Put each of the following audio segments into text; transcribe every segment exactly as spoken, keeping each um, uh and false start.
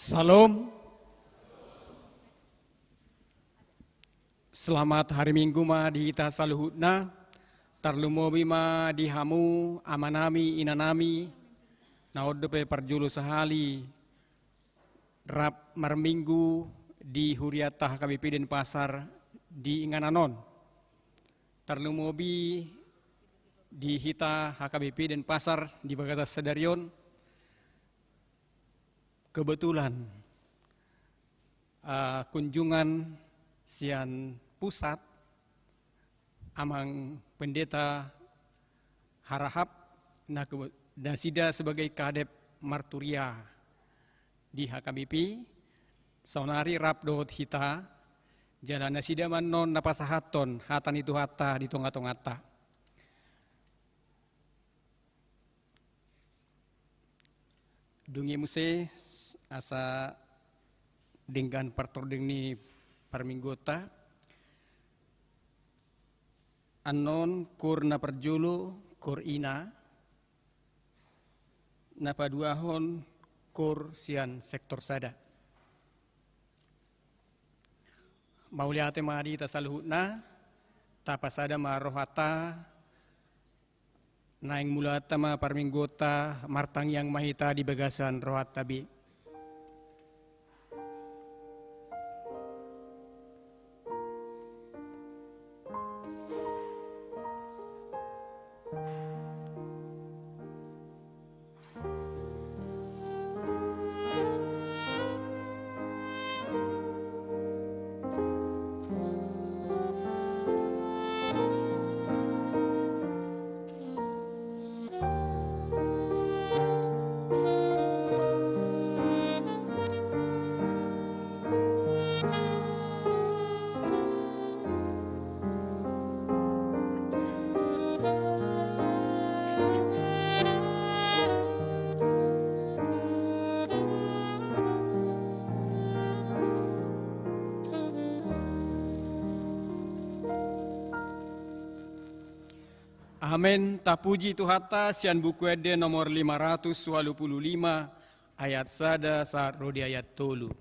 Syalom. Selamat hari Minggu ma di hita saluhutna. Tarlumobi ma di hamu amanami, inanami, na on dope parjolo sahali rap marminggu di huriata H K B P Denpasar di inganan on. Tarlumobi di hita H K B P Denpasar di bagasan sadari on, kebetulan, eh, kunjungan sian pusat, Amang Pendeta Harahap, na ke-, nasida sebagai kadep marturia di H K B P, saonari rap dohot hita, jala nasida ma annon na pasahathon hata ni Tuhanta di tonga-tonganta. Dung i muse, asa denggan partording ni parmingguonta. Annon koor na parjolo, koor ina, na paduahon koor sian sektor sada. Mauliate ma di hita saluhutna, tapasada ma rohanta, naeng mulaanta ma parmingguonta, martangiang ma hita di bagasan rohanta be. Amen. Tapuji Tuhanta, sian Buku Ende nomor lima ratus ualu pulu lima, ayat sada sahat ro di ayat tolu.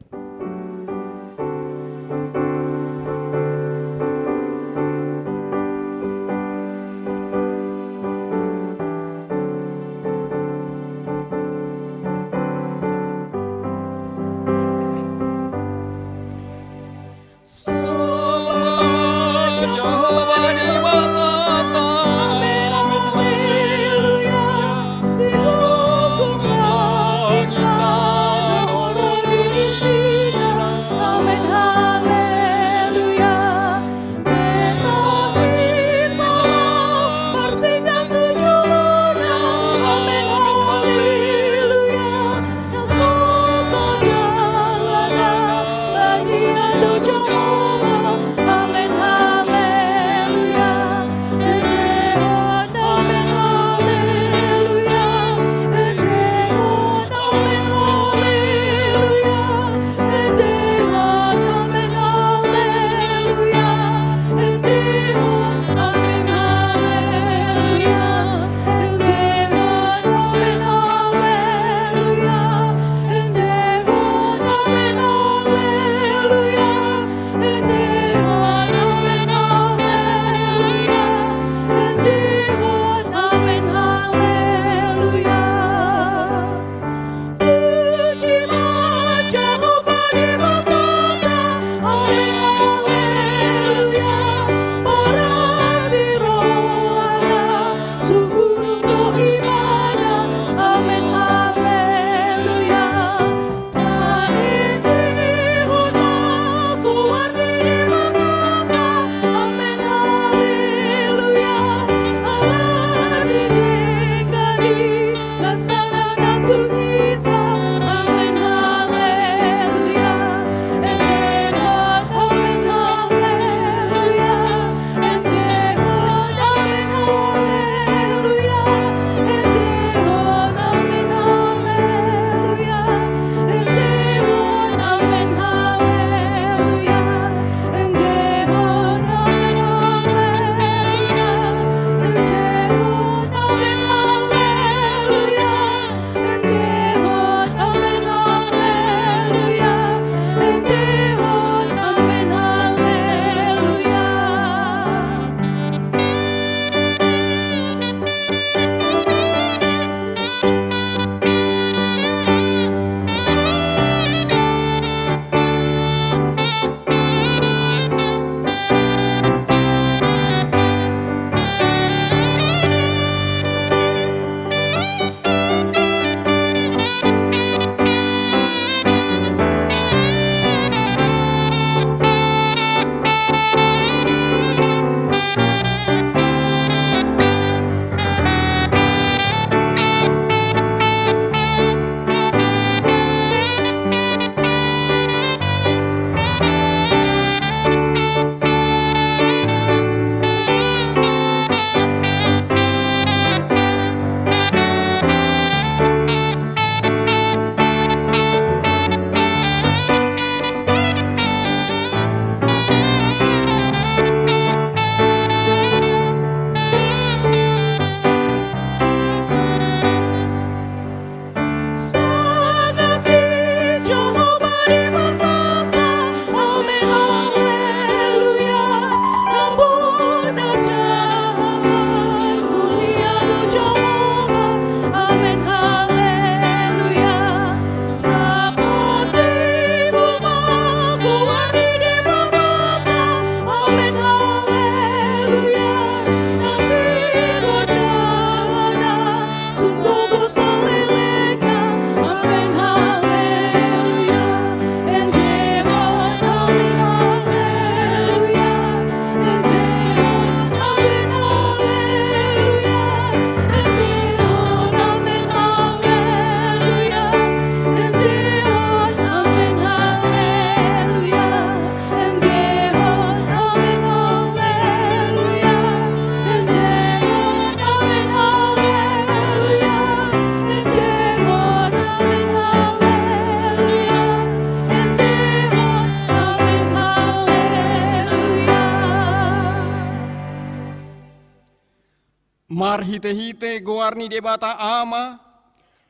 Marhite-hite goar ni Debata Ama,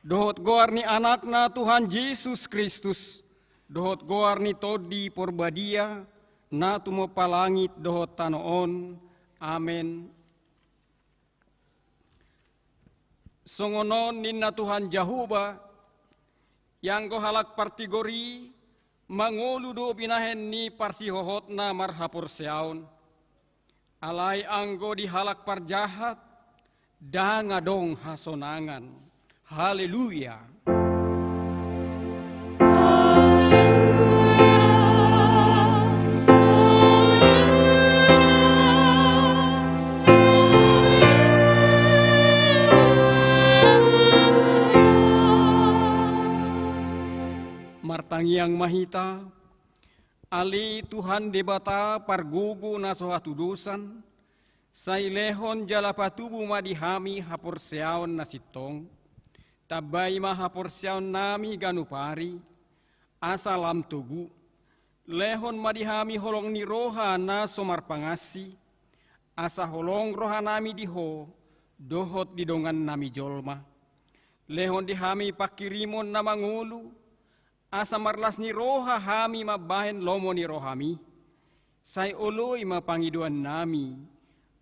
dohot goar ni Anakna Tuhan Jesus Kristus, dohot goar ni Tondi Porbadia, na tumompa langit dohot tano on. Amen. Songon on ninna Tuhan Jahowa, ianggo halak partigor i mangolu do binahen ni parsihohotna marhaporseaon. Alai anggo di halak parjahat, ndang adong hasonangan. Haleluya. Martangiang ma hita. Ale Tuhan Debata pargogo na so hatudosan, sai lehon jala patubu ma di hami haporseaon na sintong. Tambai ma haporseaonnami ganup ari, asa lam togu. Lehon ma di hami holong ni roha na so marpangansi, asa holong rohanami di Ho dohot di dongannami jolma. Lehon di hami panghirimon na mangolu, asa marlas ni roha hami mambahen lomo ni rohami. Sai oloi ma pangidoannami,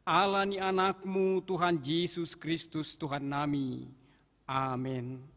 ala ni Anakmu Tuhan Jesus Kristus Tuhannami. Amen.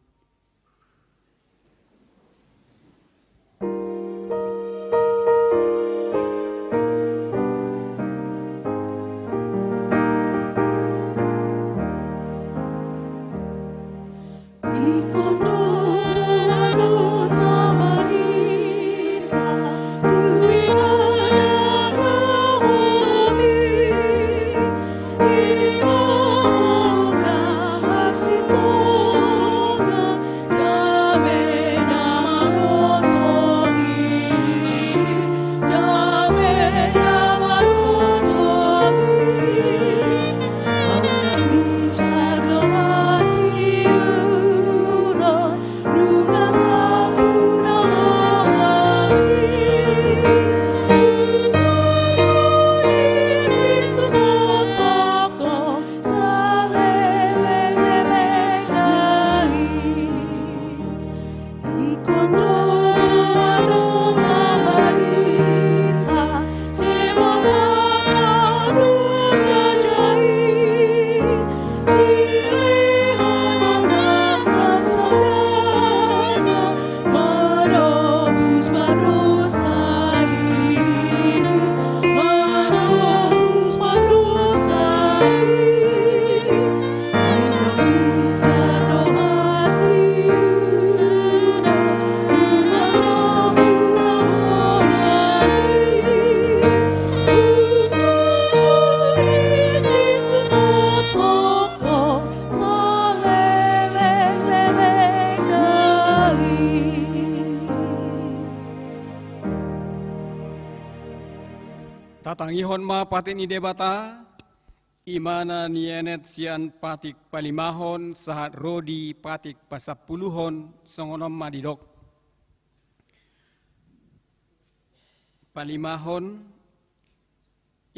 Tatangihon ma patik ni Debata. Imana nienet sian patik palimahon sahat ro di patik pasampuluhon, songon on ma didok. Palimahon,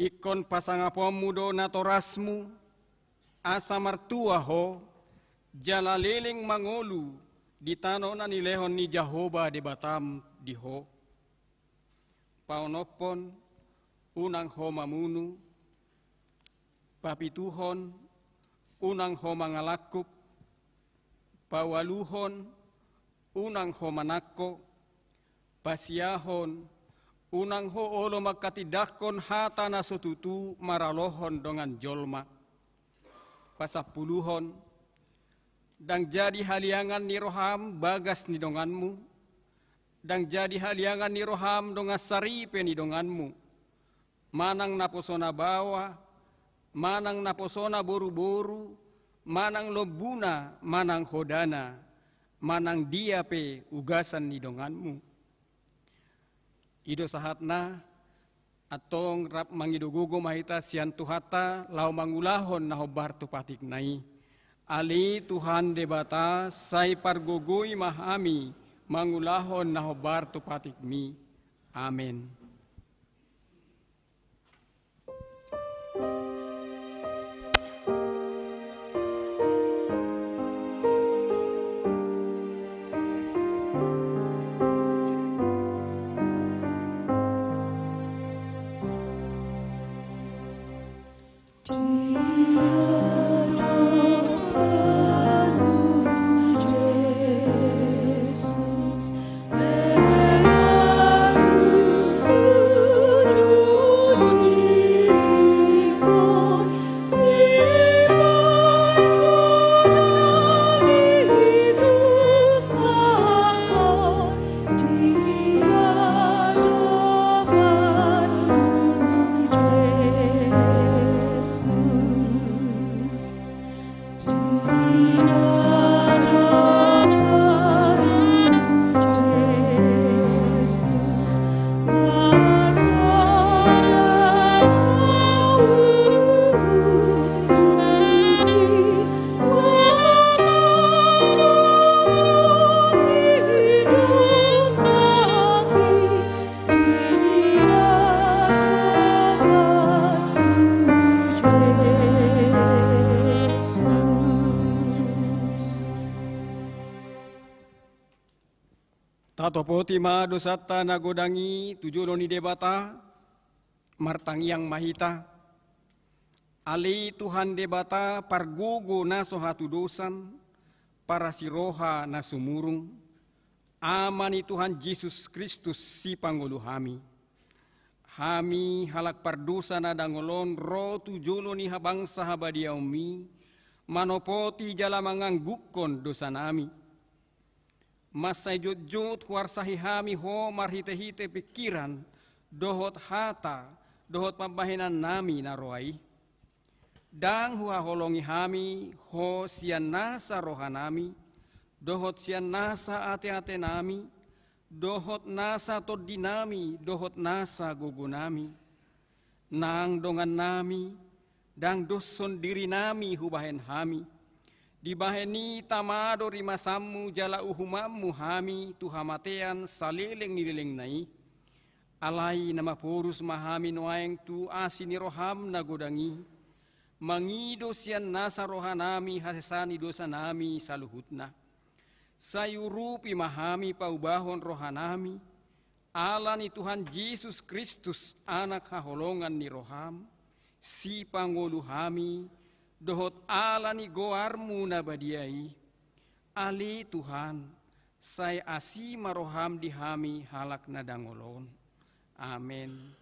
ingkon pasangaponmu do natorasmu, asa martua ho, jala leleng mangolu di tano na nilehon ni Jahowa Debatam di ho. Paonomhon, unang ho mamunu. Papituhon, unang ho mangalangkup. Paualuhon, unang ho manangko. Pasiahon, unang ho olo manghatindanghon hata na so tutu maralohon dongan jolma. Pasampuluhon, ndang jadi haliangan ni roham bagas ni donganmu, ndang jadi haliangan ni roham dongan saripe ni donganmu, manang naposona baoa, manang naposona boruboru, manang lombuna, manang hodana, manang dia pe ugasan ni donganmu. I do sahatna. Antong rap mangido gogo ma hita sian Tuhanta laho mangulahon na hombar tu patikna i. Ale Tuhan Debata, sai pargogoi ma hami mangulahon na hombar tu patikmi. Amen. Tatopoti ma dosanta na godang i tu jolo ni Debata, martangiang ma hita. Ale Tuhan Debata, pargogo na so hatudosan, parasiroha na sumurung, Ama ni Tuhan Jesus Kristus, sipangolu hami. Hami halak pardosa na dangol on ro tu jolo ni habangsa habadiaonmi, manopoti jala manganggungkon dosanami. Mansai jotjot huarsahi hami Ho marhitehite pingkiran, dohot hata, dohot pambahenannami na roa i. Ndang huhaholongi hami Ho sian nasa rohanami, dohot sian nasa ateatenami, dohot nasa tondinami, dohot nasa gogonami. Nang dongannami, ndang doshon dirinami hubahen hami. Dibahen i tama do rimasanmu jala uhumanmu hami tu hamatean saleleng ni lelengna i. Alai na maporus ma hami nuaeng tu asi ni roham na godang i, mangido sian nasa rohanami hasesaan ni dosanami saluhutna. Sai urupi ma hami paubahon rohanami, ala ni Tuhan Jesus Kristus, Anak haholongan ni roham, sipangolu hami, dohot ala ni goarmu na badia i. Ale Tuhan, sai asi ma roham di hami halak na dangol on. Amen.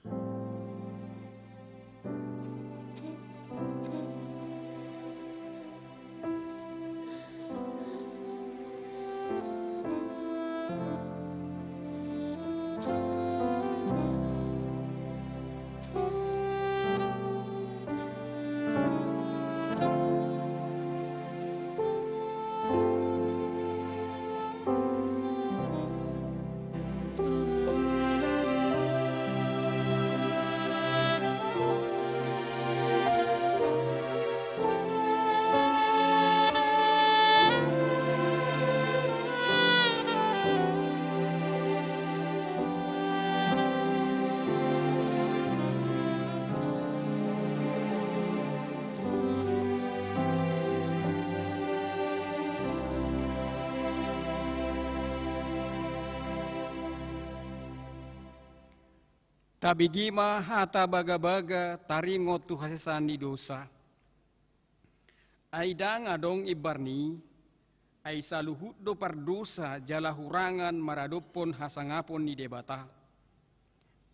Tabege ma hata bagabaga taringot tu hasesaan ni dosa. Ai ndang adong imbar ni i, ai saluhut do pardosa jala hurangan maradophon hasangapon ni Debata.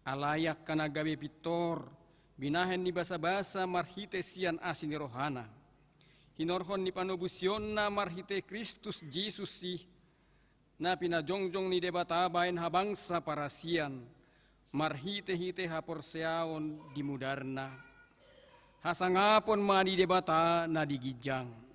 Alai angka na gabe pintor, binahen ni basabasa marhite sian asi ni rohana, hinorhon ni panobusionna marhite Kristus Jesus i, na pinajongjong ni Debata bahen habangsa parasian, marhitehite haporseaon di mudarna. Hasangapon ma di Debata na di ginjang.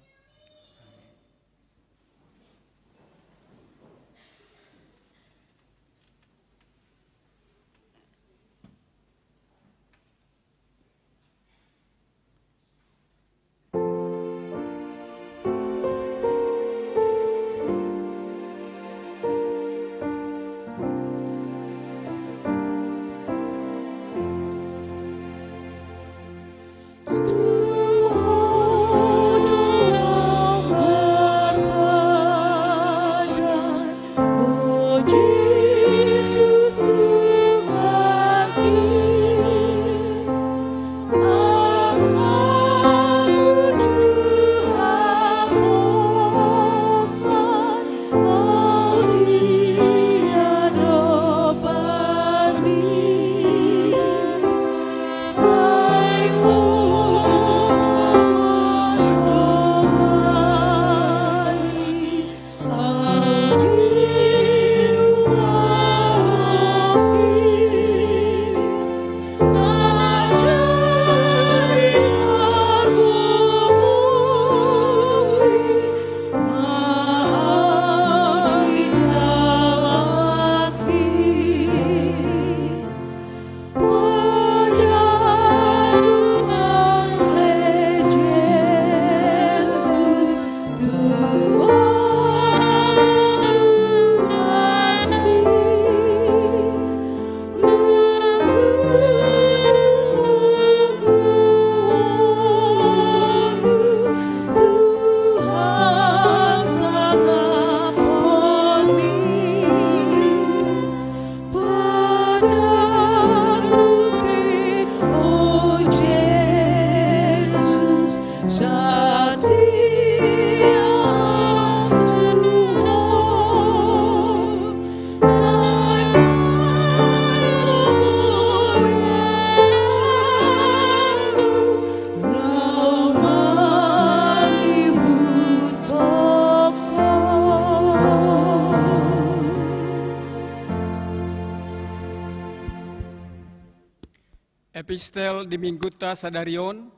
Epistel di minggunta sadari on,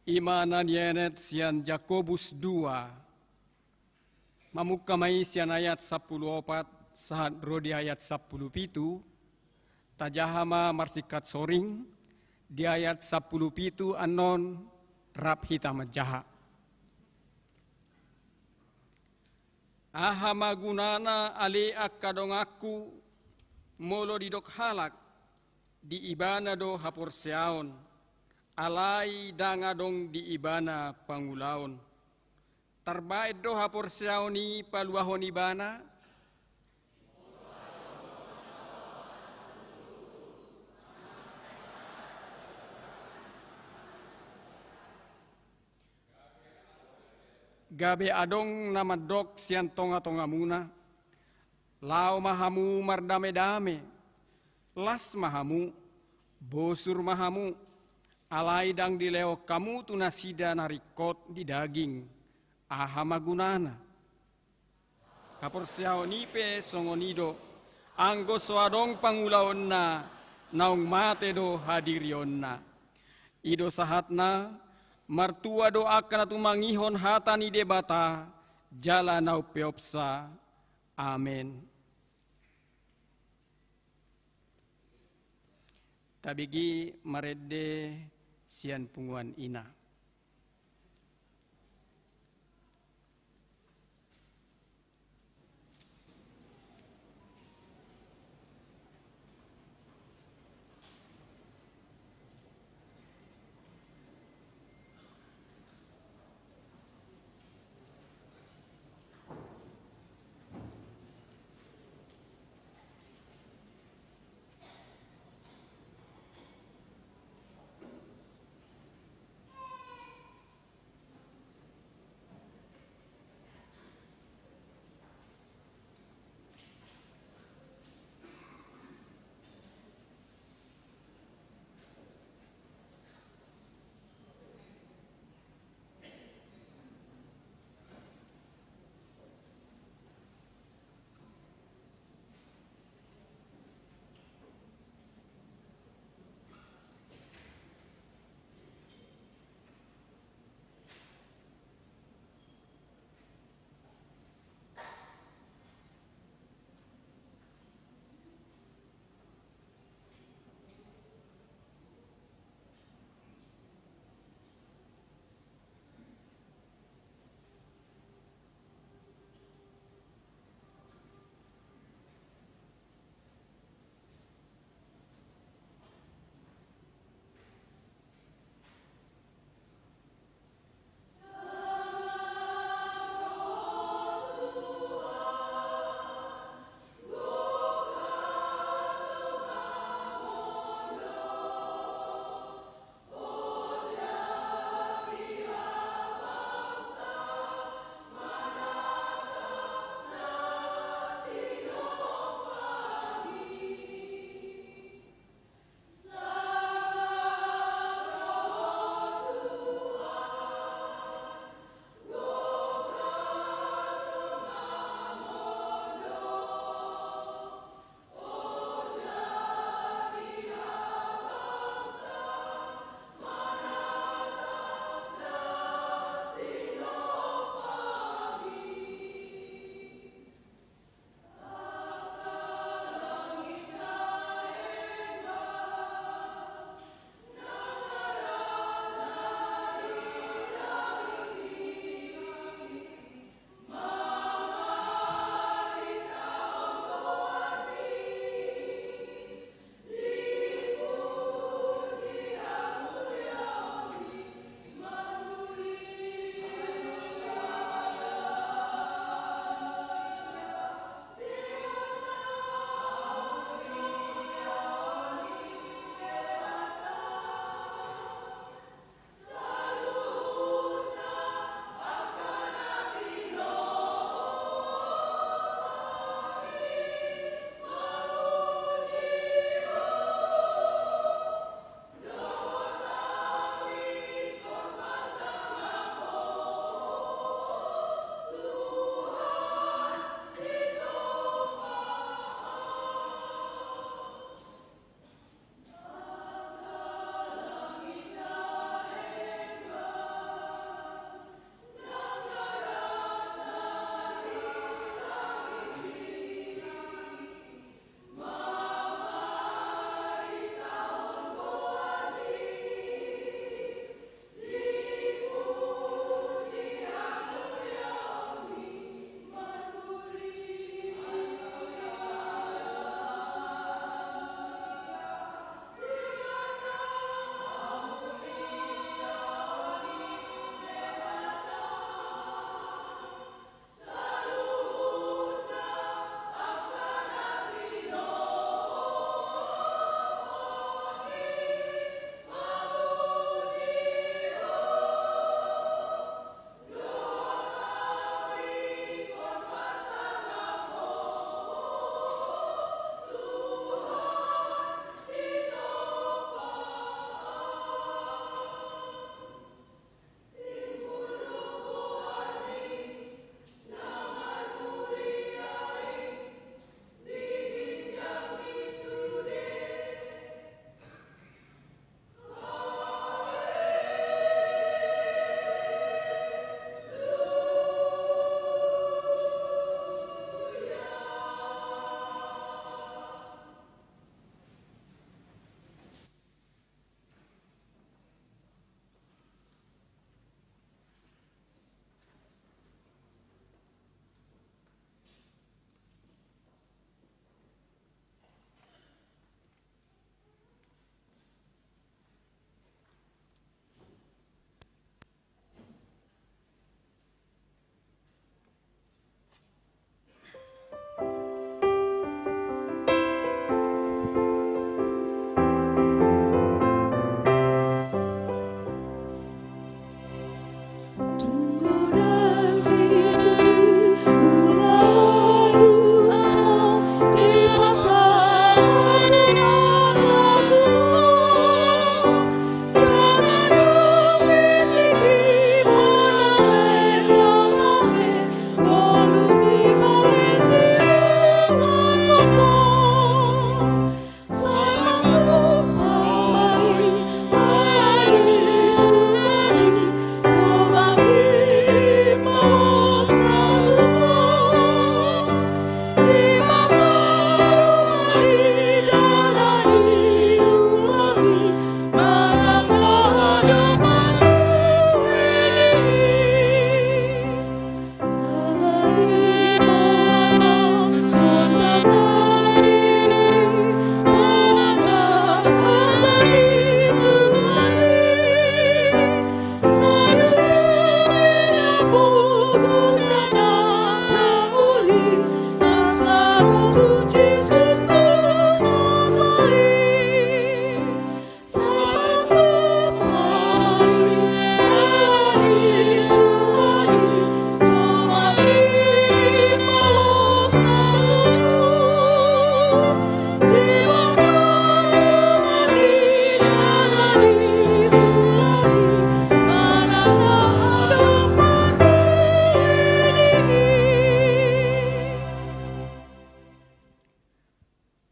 i ma na nienet sian Jakobus dua. Mamungka ma i sian ayat sampulu opat sahat ro di ayat sampulu pitu, tajaha ma marsingkat soring di ayat sampulu pitu annon rap hita manjaha. Aha ma gunana ale angka donganku, molo didok halak, di ibana do haporseaon, alai ndang adong di ibana pangulaon. Tarbaen do haporseaon i paluahon ibana. Gabe adong na mandok sian tongatongamuna: Laho ma hamu mardamedame, las ma hamu, bosur ma hamu, alai ndang dilehon hamu tu nasida na ringkot di daging. Aha ma gunana? Haporseaon i pe songon i do, anggo so adong pangulaonna, naung mate do hadirionna. I do sahatna, martua do angka na tumangihon hata ni Debata jala na umpeopsa. Amen. Tabege marende sian punguan ina.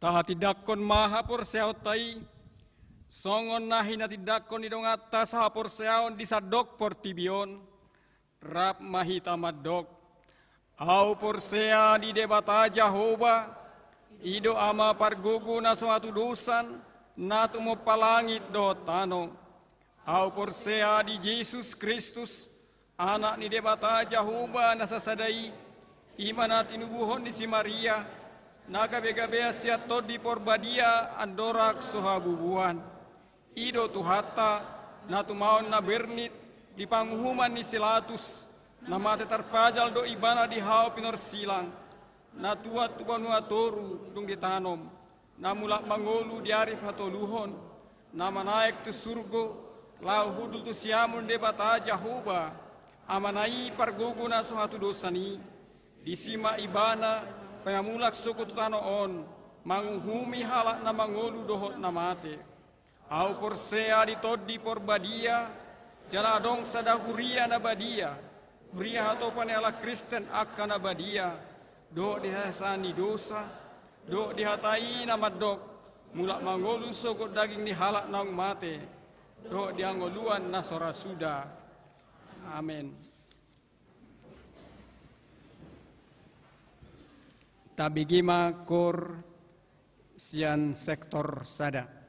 Tahatindangkon ma haporseaonta i, songon na hinatindangkon ni donganta sahaporseaon di sandok portibi on, rap ma hita mandok: Ahu porsea di Debata Jahowa, i do Ama pargogo na so hatudosan, na tumompa langit dohot tano. Ahu porsea di Jesus Kristus, Anak ni Debata Jahowa na sasada i, i ma na tinubuhon ni si Maria, na gabegabean sian Tondi Porbadia andorang so habubuan. I do Tuhanta, na tumaon na bernit di panguhuman ni si Latus, na mate tarpajal do Ibana di hau pinorsilang, na tuat tu banua toru dung ditanom, na mulak mangolu di ari patoluhon, na manaek tu surgo, laho hundul tu siamun Debata Jahowa, Amana i pargogo na so hatudosan i. Disi ma Ibana, pe mamulak sogot tu tano on, manguhumi halak na mangolu dohot na mate. Ahu porsea di Tondi Porbadia, jala adong sada huria na badia, huria hatopan ni halak Kristen angka na badia, dohot di hasesaan ni dosa, dohot di hata i na mandok, mulak mangolu sogot daging ni halak naung mate, dohot di hangoluan na so ra suda. Amen. Tabege ma koor sian sektor sada.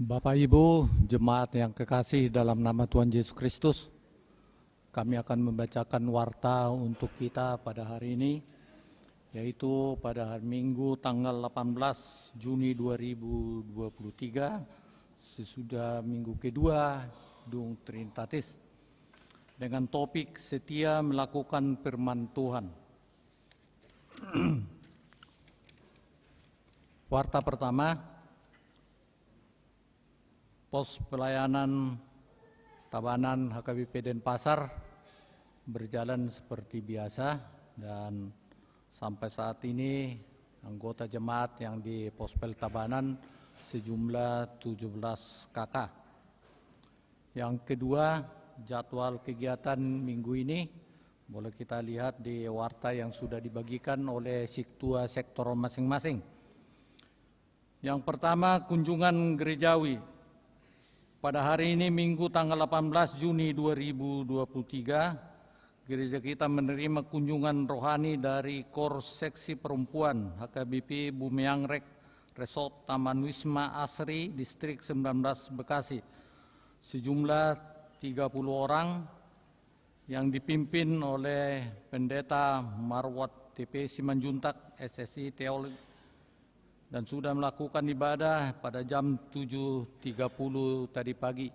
Bapak, Ibu, jemaat yang kekasih dalam nama Tuhan Yesus Kristus, kami akan membacakan warta untuk kita pada hari ini, yaitu pada hari Minggu tanggal delapan belas Juni dua ribu dua puluh tiga, sesudah minggu kedua dung Trinitatis, dengan topik setia melakukan firman Tuhan. Warta pertama, pos pelayanan Tabanan H K B P Denpasar berjalan seperti biasa, dan sampai saat ini anggota jemaat yang di Pospel Tabanan sejumlah tujuh belas K K. Yang kedua, jadwal kegiatan minggu ini boleh kita lihat di warta yang sudah dibagikan oleh siktua sektor masing-masing. Yang pertama, kunjungan gerejawi. Pada hari ini, Minggu tanggal delapan belas Juni dua ribu dua puluh tiga, gereja kita menerima kunjungan rohani dari Kor Seksi Perempuan H K B P Bumi Angrek, Resort Taman Wisma Asri, Distrik sembilan belas Bekasi, sejumlah tiga puluh orang, yang dipimpin oleh Pendeta Marwat T P Simanjuntak, S S I Teolog, dan sudah melakukan ibadah pada jam tujuh tiga puluh tadi pagi.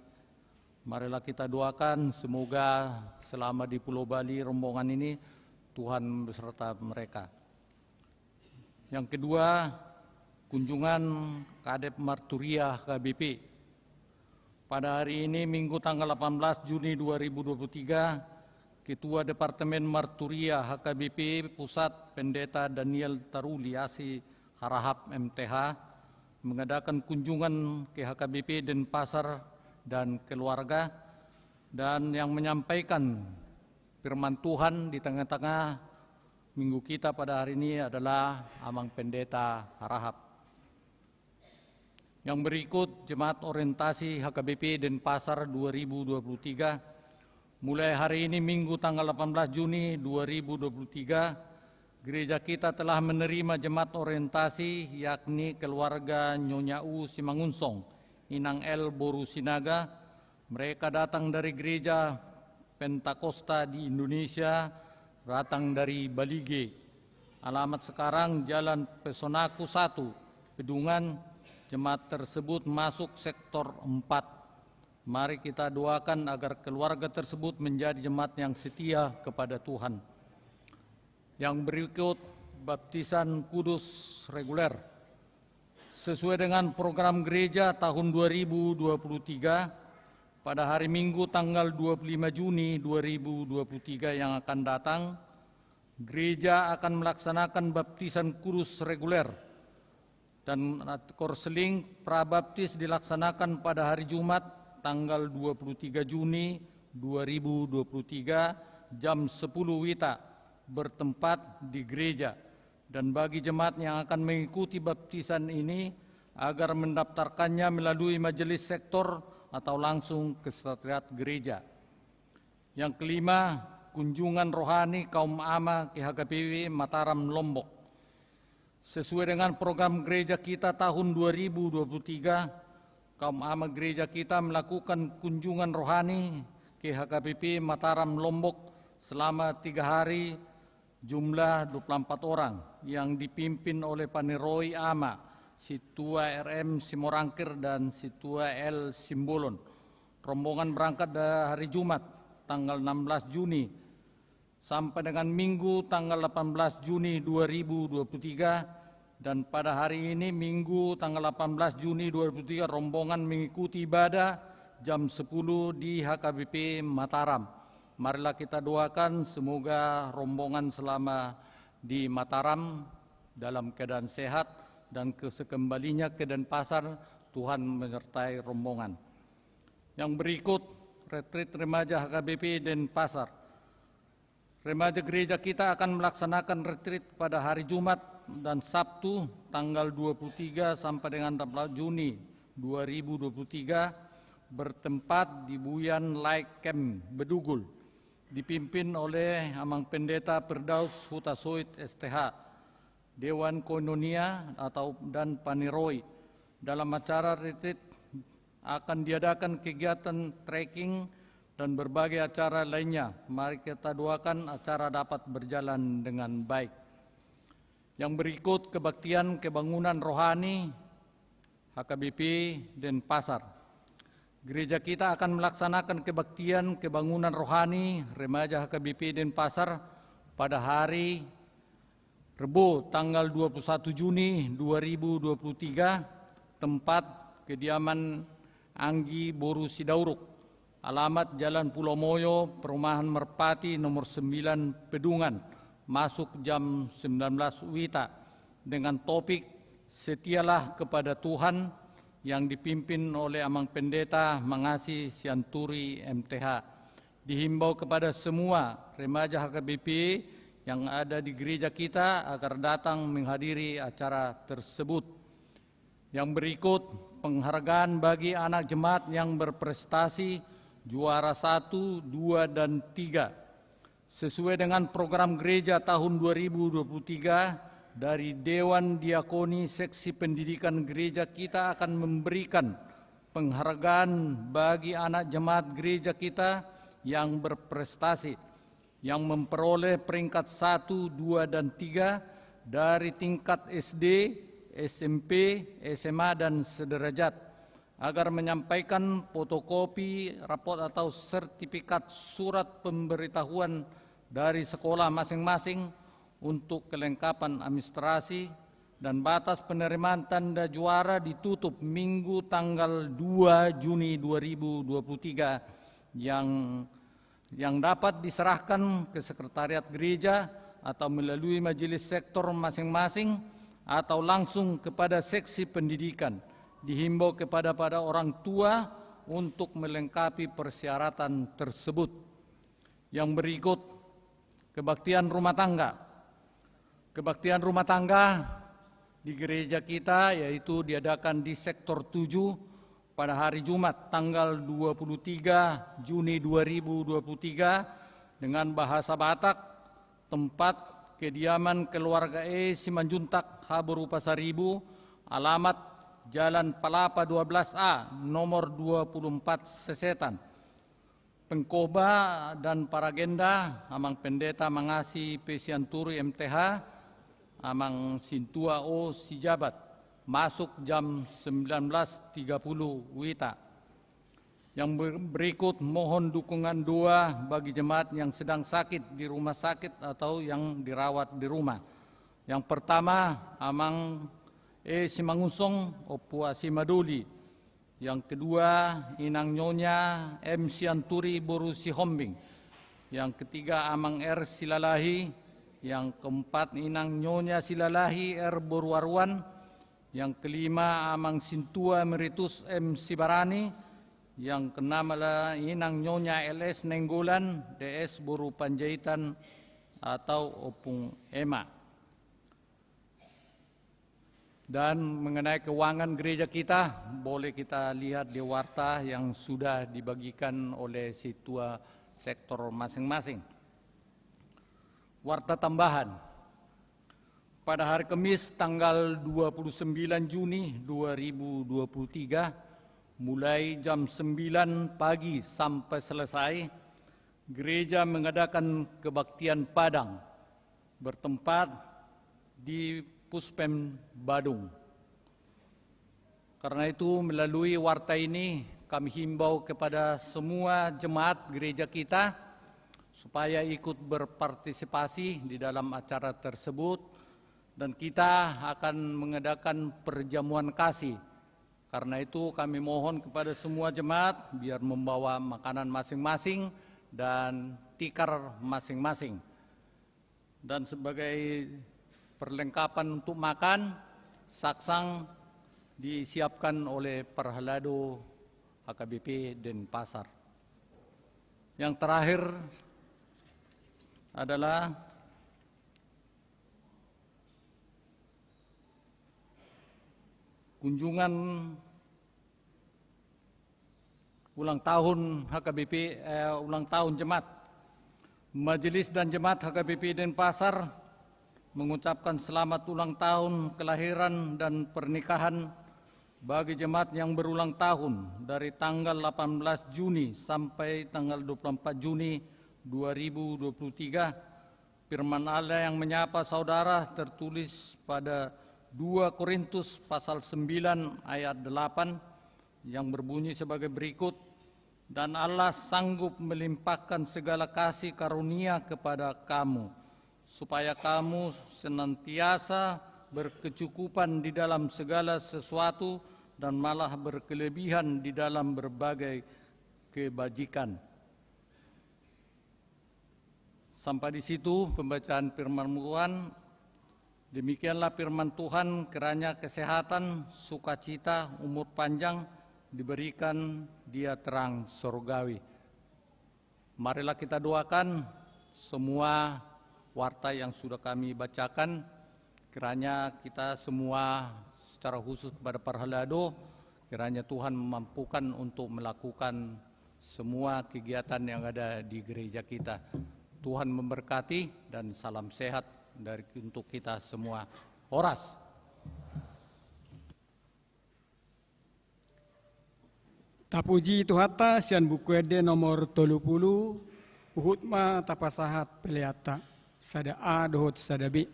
Marilah kita doakan, semoga selama di Pulau Bali rombongan ini, Tuhan beserta mereka. Yang kedua, kunjungan Kadep Marturia H K B P. Pada hari ini, Minggu tanggal delapan belas Juni dua ribu dua puluh tiga, Ketua Departemen Marturia H K B P Pusat, Pendeta Daniel Taruli, Asi Harahap, M T H, mengadakan kunjungan ke H K B P Denpasar dan keluarga, dan yang menyampaikan firman Tuhan di tengah-tengah minggu kita pada hari ini adalah Amang Pendeta Harahap. Yang berikut, Jemaat Orientasi H K B P Denpasar dua ribu dua puluh tiga. Mulai hari ini, Minggu tanggal delapan belas Juni dua ribu dua puluh tiga, gereja kita telah menerima jemaat orientasi, yakni keluarga Nyonya U Simangunsong, Inang L boru Sinaga. Mereka datang dari gereja Pentakosta di Indonesia, datang dari Balige. Alamat sekarang Jalan Pesonaku satu, Pedungan. Jemaat tersebut masuk sektor empat. Mari kita doakan agar keluarga tersebut menjadi jemaat yang setia kepada Tuhan. Yang berikut, baptisan kudus reguler. Sesuai dengan program gereja tahun dua ribu dua puluh tiga, pada hari Minggu tanggal dua puluh lima Juni dua ribu dua puluh tiga yang akan datang, gereja akan melaksanakan baptisan kudus reguler dan korseling prabaptis dilaksanakan pada hari Jumat tanggal dua puluh tiga Juni dua ribu dua puluh tiga, jam sepuluh WITA, bertempat di gereja. Dan bagi jemaat yang akan mengikuti baptisan ini, agar mendaftarkannya melalui majelis sektor atau langsung ke sekretariat gereja. Yang kelima, kunjungan rohani kaum ama ke H K B P Mataram, Lombok. Sesuai dengan program gereja kita tahun dua ribu dua puluh tiga, kaum ama gereja kita melakukan kunjungan rohani ke H K B P Mataram, Lombok selama tiga hari, jumlah dua puluh empat orang, yang dipimpin oleh Paneroi Ama, Sintua R M Simorangkir dan Sintua L Simbolon. Rombongan berangkat dari hari Jumat, tanggal enam belas Juni, sampai dengan Minggu, tanggal delapan belas Juni dua ribu dua puluh tiga, dan pada hari ini, Minggu, tanggal delapan belas Juni dua ribu dua puluh tiga, rombongan mengikuti ibadah jam sepuluh di H K B P Mataram. Marilah kita doakan semoga rombongan selama di Mataram dalam keadaan sehat dan ke-, sekembalinya ke Denpasar, Tuhan menyertai rombongan. Yang berikut, retreat remaja H K B P Denpasar. Remaja gereja kita akan melaksanakan retreat pada hari Jumat dan Sabtu, tanggal dua puluh tiga sampai dengan delapan belas Juni dua ribu dua puluh tiga, bertempat di Buyan Light Camp, Bedugul, dipimpin oleh Amang Pendeta Firdaus Hutasoit, S T H, Dewan Koinonia atau, dan Paneroi. Dalam acara retreat akan diadakan kegiatan trekking dan berbagai acara lainnya. Mari kita doakan acara dapat berjalan dengan baik. Yang berikut kebaktian kebangunan rohani H K B P Denpasar. Gereja kita akan melaksanakan kebaktian kebangunan rohani remaja H K B P Denpasar pada hari Rebo tanggal dua puluh satu Juni dua ribu dua puluh tiga, tempat kediaman Anggi boru Sidauruk, alamat Jalan Pulau Moyo, Perumahan Merpati nomor sembilan Pedungan, masuk jam sembilan belas wita, dengan topik Setialah Kepada Tuhan, yang dipimpin oleh Amang Pendeta Mangasi Sianturi M T H. Dihimbau kepada semua remaja H K B P yang ada di gereja kita agar datang menghadiri acara tersebut. Yang berikut, penghargaan bagi anak jemaat yang berprestasi juara satu, dua, dan tiga. Sesuai dengan program gereja tahun dua ribu dua puluh tiga, dari Dewan Diakoni Seksi Pendidikan Gereja kita akan memberikan penghargaan bagi anak jemaat gereja kita yang berprestasi, yang memperoleh peringkat satu, dua, dan tiga dari tingkat S D, S M P, S M A, dan sederajat, agar menyampaikan fotokopi rapot atau sertifikat surat pemberitahuan dari sekolah masing-masing untuk kelengkapan administrasi, dan batas penerimaan tanda juara ditutup Minggu tanggal dua Juni dua ribu dua puluh tiga, yang, yang dapat diserahkan ke sekretariat gereja atau melalui majelis sektor masing-masing atau langsung kepada seksi pendidikan. Dihimbau kepada pada orang tua untuk melengkapi persyaratan tersebut. Yang berikut, kebaktian rumah tangga. Kebaktian rumah tangga di gereja kita, yaitu diadakan di sektor tujuh pada hari Jumat tanggal dua puluh tiga Juni dua ribu dua puluh tiga, dengan bahasa Batak, tempat kediaman keluarga E Simanjuntak Haboru Pasaribu, alamat Jalan Palapa dua belas A, nomor dua puluh empat Sesetan. Pengkhotbah dan paragenda, Amang Pendeta Mangasi P Sianturi M T H, Amang Sintua O Sijabat, masuk jam sembilan belas tiga puluh wita. Yang ber-, berikut, mohon dukungan doa bagi jemaat yang sedang sakit di rumah sakit atau yang dirawat di rumah. Yang pertama, Amang E Simangunsong, Ompu Asi Madoli. Yang kedua, Inang Nyonya M Sianturi boru Sihombing. Yang ketiga, Amang R Silalahi. Yang keempat, Inang Nyonya Silalahi R boru Aruan. Yang kelima, Amang Sintua Emeritus M Sibarani. Yang keenam adalah Inang Nyonya L S Nainggolan, D S boru Panjaitan atau Ompung Ema. Dan mengenai keuangan gereja kita, boleh kita lihat di warta yang sudah dibagikan oleh sintua sektor masing-masing. Warta tambahan. Pada hari Kemis tanggal dua puluh sembilan Juni dua ribu dua puluh tiga, mulai jam sembilan pagi sampai selesai, gereja mengadakan kebaktian Padang bertempat di Puspem Badung. Karena itu, melalui warta ini, kami himbau kepada semua jemaat gereja kita supaya ikut berpartisipasi di dalam acara tersebut, dan kita akan mengadakan perjamuan kasih. Karena itu, kami mohon kepada semua jemaat biar membawa makanan masing-masing dan tikar masing-masing. Dan sebagai perlengkapan untuk makan, saksang disiapkan oleh Parhalado H K B P Denpasar. Yang terakhir adalah kunjungan ulang tahun H K B P, eh, ulang tahun jemaat. Majelis dan jemaat H K B P Denpasar mengucapkan selamat ulang tahun kelahiran dan pernikahan Bagi jemaat yang berulang tahun dari tanggal delapan belas Juni sampai tanggal dua puluh empat Juni dua ribu dua puluh tiga, firman Allah yang menyapa saudara tertulis pada dua Korintus pasal sembilan ayat delapan yang berbunyi sebagai berikut, "Dan Allah sanggup melimpahkan segala kasih karunia kepada kamu, supaya kamu senantiasa berkecukupan di dalam segala sesuatu dan malah berkelebihan di dalam berbagai kebajikan." Sampai di situ pembacaan firman Tuhan. Demikianlah firman Tuhan, kiranya kesehatan, sukacita, umur panjang diberikan Dia terang sorgawi. Marilah kita doakan semua warta yang sudah kami bacakan. Kiranya kita semua, secara khusus kepada parhalado, kiranya Tuhan memampukan untuk melakukan semua kegiatan yang ada di gereja kita. Tuhan memberkati dan salam sehat dari, untuk kita semua. Horas. Tapuji Tuhanta sian Buku Ende nomor tolu pulu, huhut ma tapasahat peleanta, sada A dohot sada B.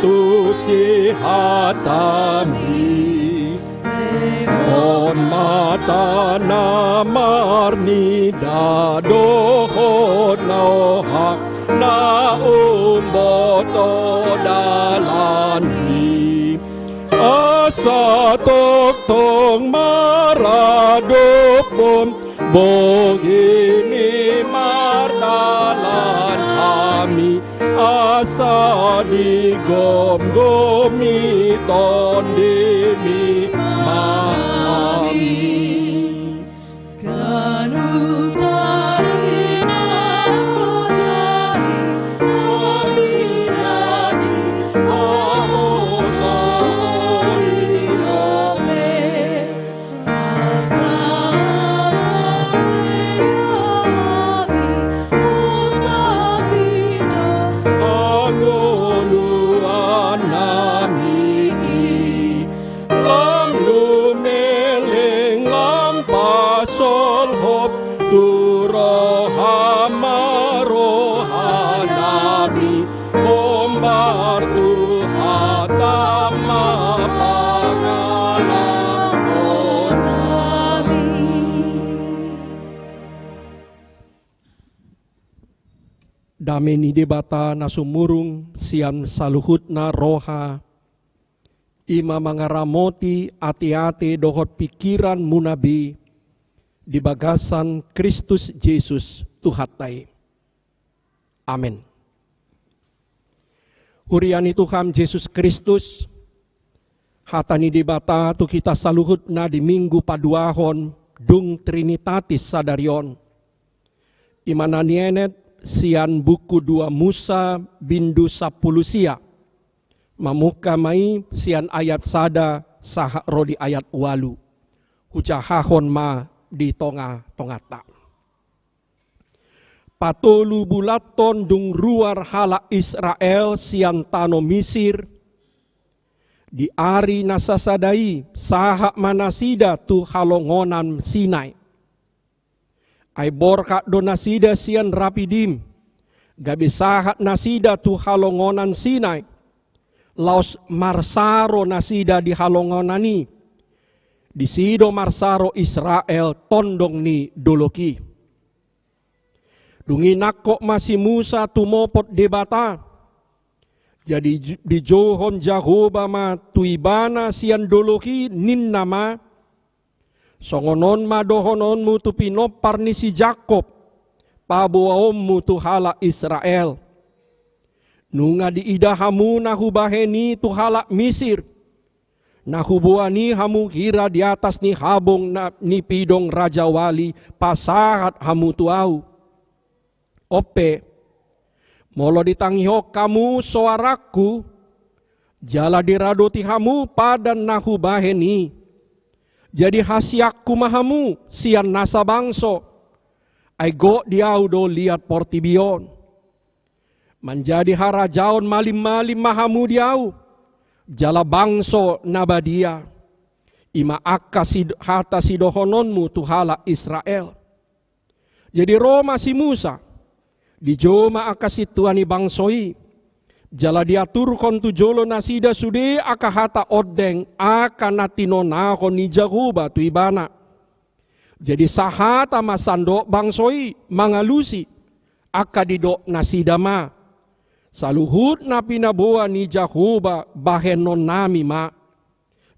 tu sihatami. Lehon ma tano na marnida dohot na oha na umboto dalanmi. Asa tongtong maradophon bohimi mardalan hami, asa digomgomi tondimi ma hami. Ganup ari ma hujani, hami na di hamu do i dope. Asa muse hami husambing do hangoluan nami i. Lam lumeleng lam pasolhot tu roham ma roha nami. Hombar tu hatam ma pangalahonami. Dame ni Debata na sumurung sian saluhutna roha, i ma mangaramoti ateate dohot pingkiranmuna be di bagasan Kristus Jesus Tuhanta i. Amen. Huria ni Tuhan Jesus Kristus, hata ni Debata tu hita saluhutna di Minggu paduahon dung Trinitatis sadari on, i ma na nienet sian buku dua Musa bindu sampulu sia. Mamungka ma i sian ayat sada sahat ro di ayat ualu. Hujahahon ma di tonga-tonganta. Patolu bulanhon dung ruar halak Israel sian tano Misir, di ari na sasada i sahat ma nasida tu halongonan Sinai. Ai borhat do nasida sian Rapidim, gabe sahat nasida tu halongonan Sinai. Laos marsaro nasida di halongonan i. Disi do marsaro Israel tondong ni dolok i. Dung i nangkok ma si Musa tumopot Debata. Jadi ju-, dijouhon Jahowa ma tu ibana sian dolok i, ninna ma: Songon on ma dohononmu tu pinompar ni si Jakob, paboaonmu tu halak Israel: Nunga diida hamu na hubahen i tu halak Misir, na huboan i hamu hira di atas ni habong na nipidong rajawali pasahat hamu tu ahu. On pe, molo ditangihon hamu soarangku, jala diradoti hamu padan na hubahen i, jadi hasianku ma hamu sian nasa bangso, ai gok di ahu do liat portibi on. Manjadi harajaon malim-malim ma hamu di ahu, jala bangso na badia. I ma angka sid-, hata sidohononmu tu halak Israel. Jadi ro ma si Musa, dijou ma angka sintua ni bangso i, jala diaturhon tu jolo nasida sude angka hata ondeng angka na tinonahon ni Jahowa tu ibana. Jadi sahata ma sandok bangso i mangalusi, angka didok nasida ma: Saluhut na pinaboa ni Jahowa bahenonnami ma.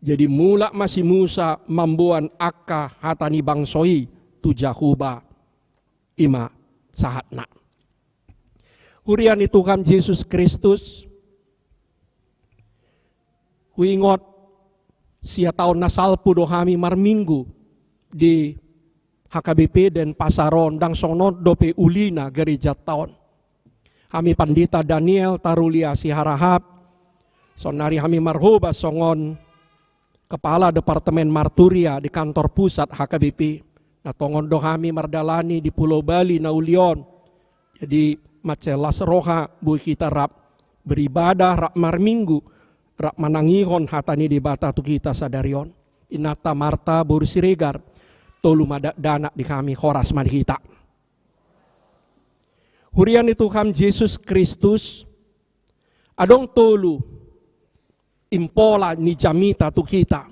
Jadi mulak ma si Musa mamboan angka hata ni bangso i tu Jahowa. I ma sahatna. Huria ni Tuhan Jesus Kristus, huingot sia taon na salpu do hami marminggu di H K B P Denpasar on, ndang songon on dope ulina gerejanta on. Hami Pandita Daniel Tarulia Siharahap, saonnari hami marhobas songon Kepala Departemen Marturia di kantor pusat H K B P. Na tongon do hami mardalani di Pulau Bali na uli on. Jadi, mansai las roha boi hita rap beribadah, rap marminggu, rap manangihon hata ni Debata tu hita sadari on. Inanta Marta boru Siregar, tolu ma dakdanak di hami, horas ma di hita. Huria ni Tuhan Jesus Kristus, adong tolu impola ni jamita tu hita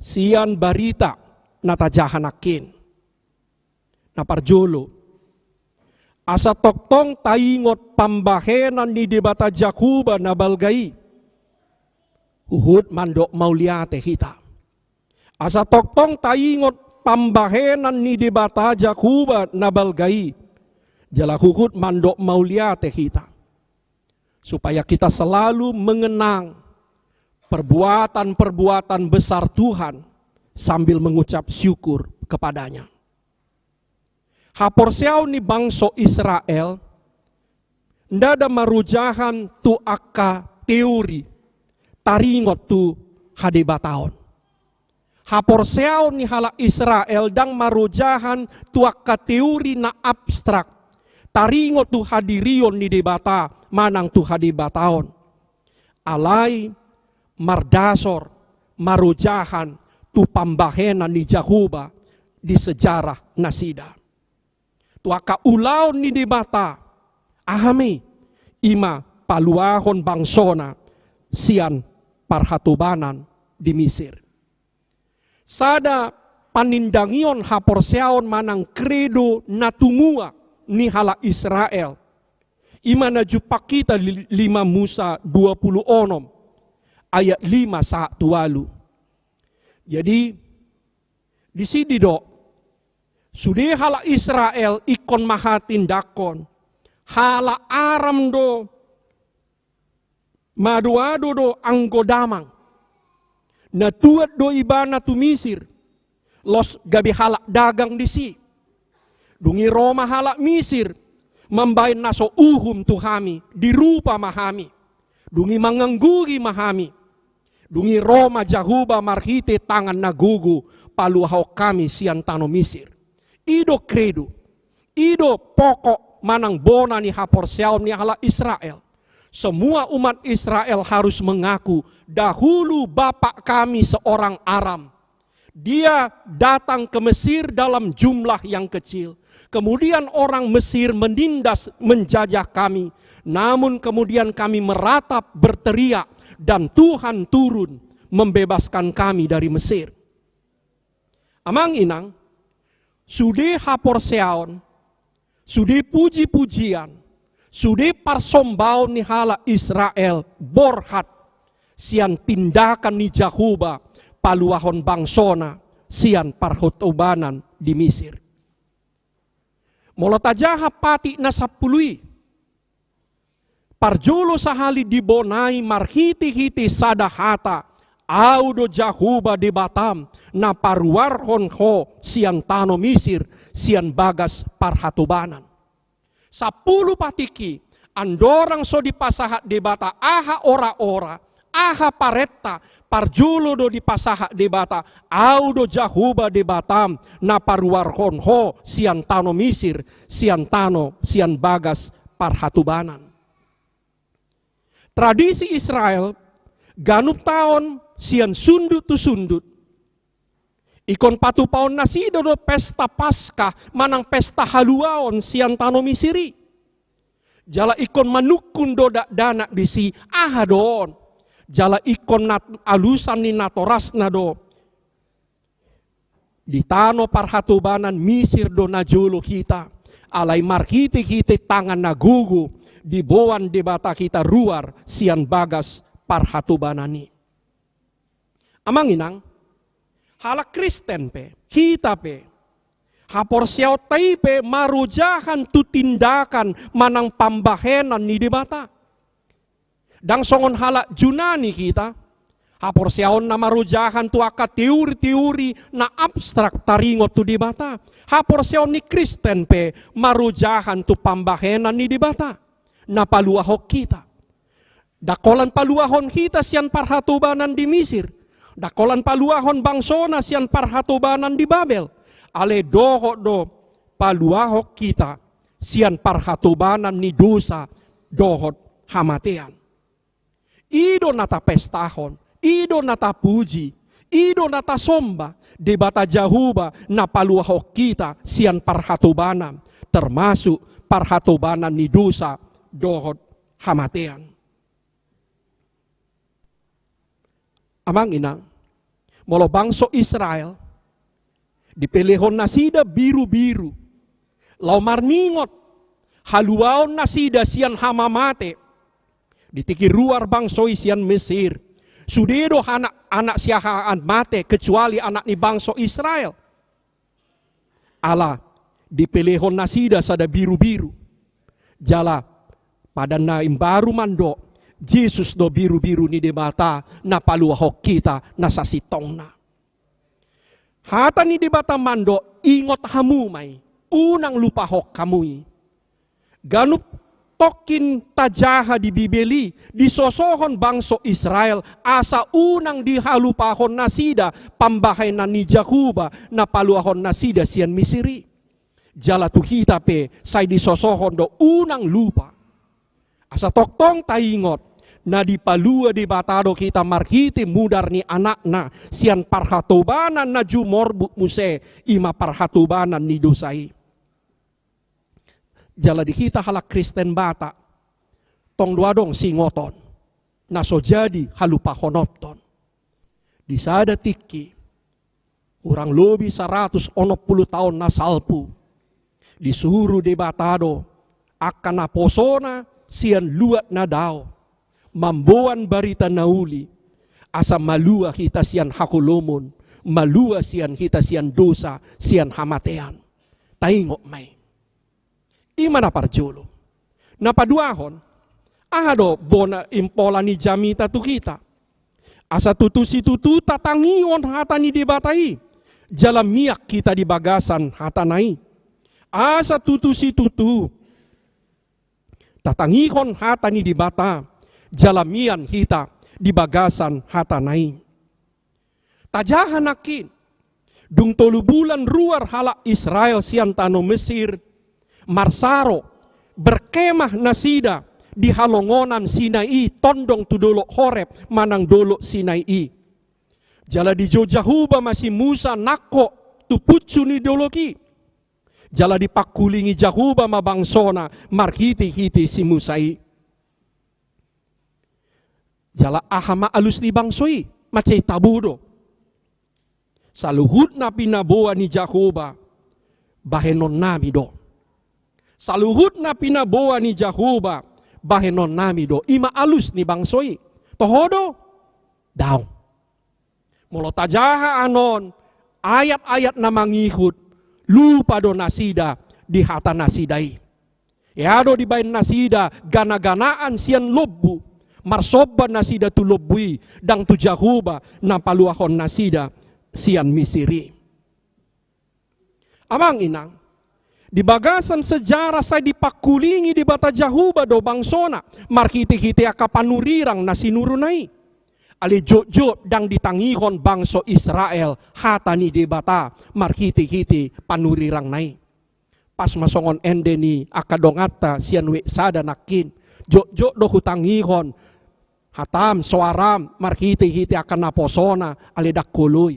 sian barita na tajaha nangkin. Na parjolo, asa tongtong taingot pambahenan ni Debata Jahowa na balga i, huhut mandok mauliate hita. Asa tongtong taingot pambahenan ni Debata Jahowa na balga i, jala huhut mandok mauliate hita. Supaya kita selalu mengenang perbuatan-perbuatan besar Tuhan sambil mengucap syukur kepada-Nya. Haporseaon ni bangso Israel ndada marojahan tu angka teori taringot tu hadebataon. Haporseaon ni halak Israel ndang marojahan tu angka teori na abstrak taringot tu hadirion ni Debata manang tu hadebataon. Alai mardasor, marojahan tu pambahenan ni Jahowa di sejarah nasida. Tu angka ulaon ni Debata, aha ma i? I ma paluahon bangso-Na sian parhatobanan di Misir. Sada panindangion haporseaon manang kredo na tumua ni halak Israel, i ma na jumpang hita li-, lima Musa dua pulu onom ayat lima sahat tu ualu. Jadi, disi didok, sude halak Israel ingkon mahatindanghon, halak Aram do, madoado do anggo damang. Na tuat do ibana tu Misir, laos gabe halak dagang disi. Dung i ro ma halak Misir mambahen na so uhum tu hami, dirupa ma hami. Dung i mangangguhi ma hami. Dung i ro ma Jahowa marhite tangan na gogo paluahon hami sian tano Misir. I do kredo, i do pokok manang bona ni haporseaon ni halak Israel. Semua umat Israel harus mengaku, dahulu bapak kami seorang Aram. Dia datang ke Mesir dalam jumlah yang kecil. Kemudian orang Mesir menindas, menjajah kami. Namun kemudian kami meratap, berteriak, dan Tuhan turun membebaskan kami dari Mesir. Amang inang, sude haporseaon, sude puji-pujian, sude parsombaon ni halak Israel borhat sian tindakan ni Jahowa paluahon bangso-Na sian parhatobanan di Misir. Molo tajaha patik na sampulu i, parjolo sahali dibonai marhite-hite sada hata, Ahu do Jahowa Debatam, na paruarhon ho sian tano Misir, sian bagas parhatobanan. Sampulu patik i, andorang so dipasahat Debata aha ora-ora, aha parenta, parjolo do dipasahat Debata, Ahu do Jahowa Debatam, na paruarhon ho sian tano Misir, sian tano, sian bagas parhatobanan. Tradisi Israel ganup taon sian sundut tu sundut ingkon patupaon nasida do pesta Paskah manang pesta haluaon sian tano Misir i. Jala ingkon manungkun do dakdanak disi, aha do on. Jala ingkon nat-, alusan ni natorasna do. Di tano parhatobanan Misir do najolo hita, alai marhite-hite tangan na gogo diboan Debata hita ruar sian bagas parhatobanan i. Amang inang, halak Kristen pe, hita pe, haporseaonta i pe marojahan tu tindakan manang pambahenan ni Debata. Ndang songon halak Junani hita, haporseaonna marojahan tu angka teori-teori na abstrak taringot tu Debata. Haporseaon ni Kristen pe marojahan tu pambahenan ni Debata na paluahon hita. Ndang holan paluahon hita sian parhatobanan di Misir. Ndang holan paluahon bangsona sian parhatobanan di Babel. Alai dohot do paluahon hita sian parhatobanan ni dosa dohot hamatean. I do na tapestahon, i do na tapuji, i do na tasomba, Debata Jahowa na paluahon hita sian parhatobanan, termasuk parhatobanan ni dosa dohot hamatean. Amang inang, molo bangso Israel, dipelehon nasida birubiru laho marningot haluaon nasida sian hama mate. Di tingki ruar bangso i sian Mesir, sude do anak, anak siahaan mate, kecuali anak ni bangso Israel. Ala dipelehon nasida sada birubiru. Jala padan na imbaru mandok, Jesus do birubiru ni Debata na paluahon hita na sasintongna. Hata ni Debata mandok, ingot hamu ma i, unang lupahon hamu i. Ganup tongkin tajaha di Bibel i, disosohon bangso Israel asa unang dihalupahon nasida pambahenan ni Jahowa na paluahon nasida sian Misir i. Jala tu hita pe sai disosohon do unang lupa. Asa tongtong taingot, na dipalua Debata do hita marhite mudar ni Anakna sian parhatobanan na jumorbut muse, i ma parhatobanan ni dosa i. Jala di hita halak Kristen Batak, tong do adong siingoton na so jadi halupahononton. Di sada tingki, kurang lobi saratus onom pulu taon na salpu, disuru Debata do angka naposona sian luat na dao mamboan barita na uli, asa malua hita sian haholomon, malua sian hita sian dosa, sian hamatean. Taingot ma i. I ma na parjolo. Na paduahon, aha do bona impola ni jamita tu hita? Asa tutu situtu tatangihon hata ni Debata i, jala mian hita di bagasan hatana i. Asa tutu situtu tatangihon hata ni Debata, jala mian hita di bagasan hatana i. Tajaha nangkin, dung tolu bulan ruar halak Israel sian tano Mesir, marsaro, berkemah nasida di halongonan Sinai i, tondong tu dolok Horeb manang dolok Sinai i. Jala dijou Jahowa ma si Musa nangkok tu punsu ni dolok i. Jala dipangkulingi Jahowa ma bangsona marhitehite si Musa i. Jala aha ma alus ni bangso i? Mansai tabo do. Saluhut na pinaboa ni Jahowa bahenonnami do. Saluhut na pinaboa ni Jahowa bahenonnami do. I ma alus ni bangso i. Toho do? Daong. Molo tajaha annon ayat-ayat na mangihut, lupa do nasida di hata nasida i. Ia do dibaen nasida gana-ganaan sian lombu, marsomba nasida tu lombu i, ndang tu Jahowa na paluahon nasida sian Misir i. Amang inang, di bagasan sejarah sai dipangkulingi Debata Jahowa do bangsona marhitehite angka panurirang na sinuruna i. Alai jotjot ndang ditangihon bangso Israel hata ni Debata marhitehite panurirangna i. Pas ma songon ende ni angka donganta sian wijk sada nangkin, jotjot do hutangihon hatam, soaram marhitehite angka naposona, alai ndang holoi.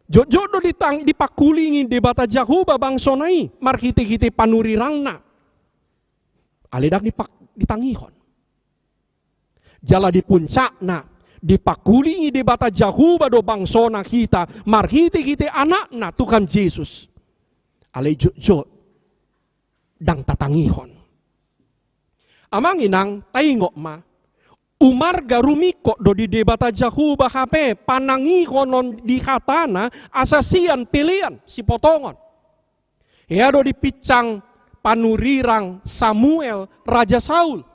Jotjot do ditang-, dipangkulingi Debata Jahowa bangsona i marhitehite panurirangna. Alai ndang dipak-, ditangihon. Jala di puncakna, dipangkulingi Debata Jahowa do bangsona hita marhitehite Anakna Tuhan Jesus. Alai jotjot ndang tatangihon. Amang inang, taingot ma, umarga rumingkot do di Debata Jahowa hape panangihonon di hatana asa sian pelean sipotongon. Ia do dipinsang panurirang Samuel Raja Saul.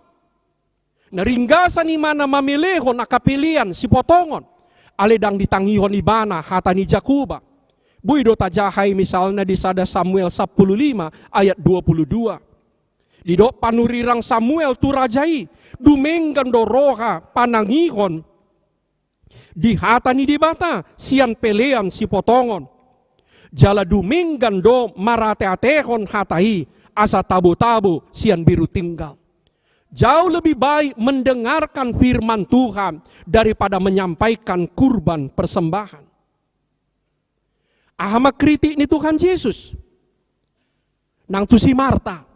Na ringgasan ibana mamelehon angka pelean sipotongon, alai ndang ditangihon ibana hata ni Jahowa. Boi do tajaha i misalna di sada Samuel sampulu lima ayat dua pulu dua. Didok panurirang Samuel tu raja i, dumenggan do roha panangihon di hata ni Debata sian pelean sipotongon. Jala dumenggan do marateatehon hata i asa tabotabo sian biru tunggal. Jauh lebih baik mendengarkan firman Tuhan daripada menyampaikan kurban persembahan. Aha ma kritik ni Tuhan Jesus nang tu si Marta?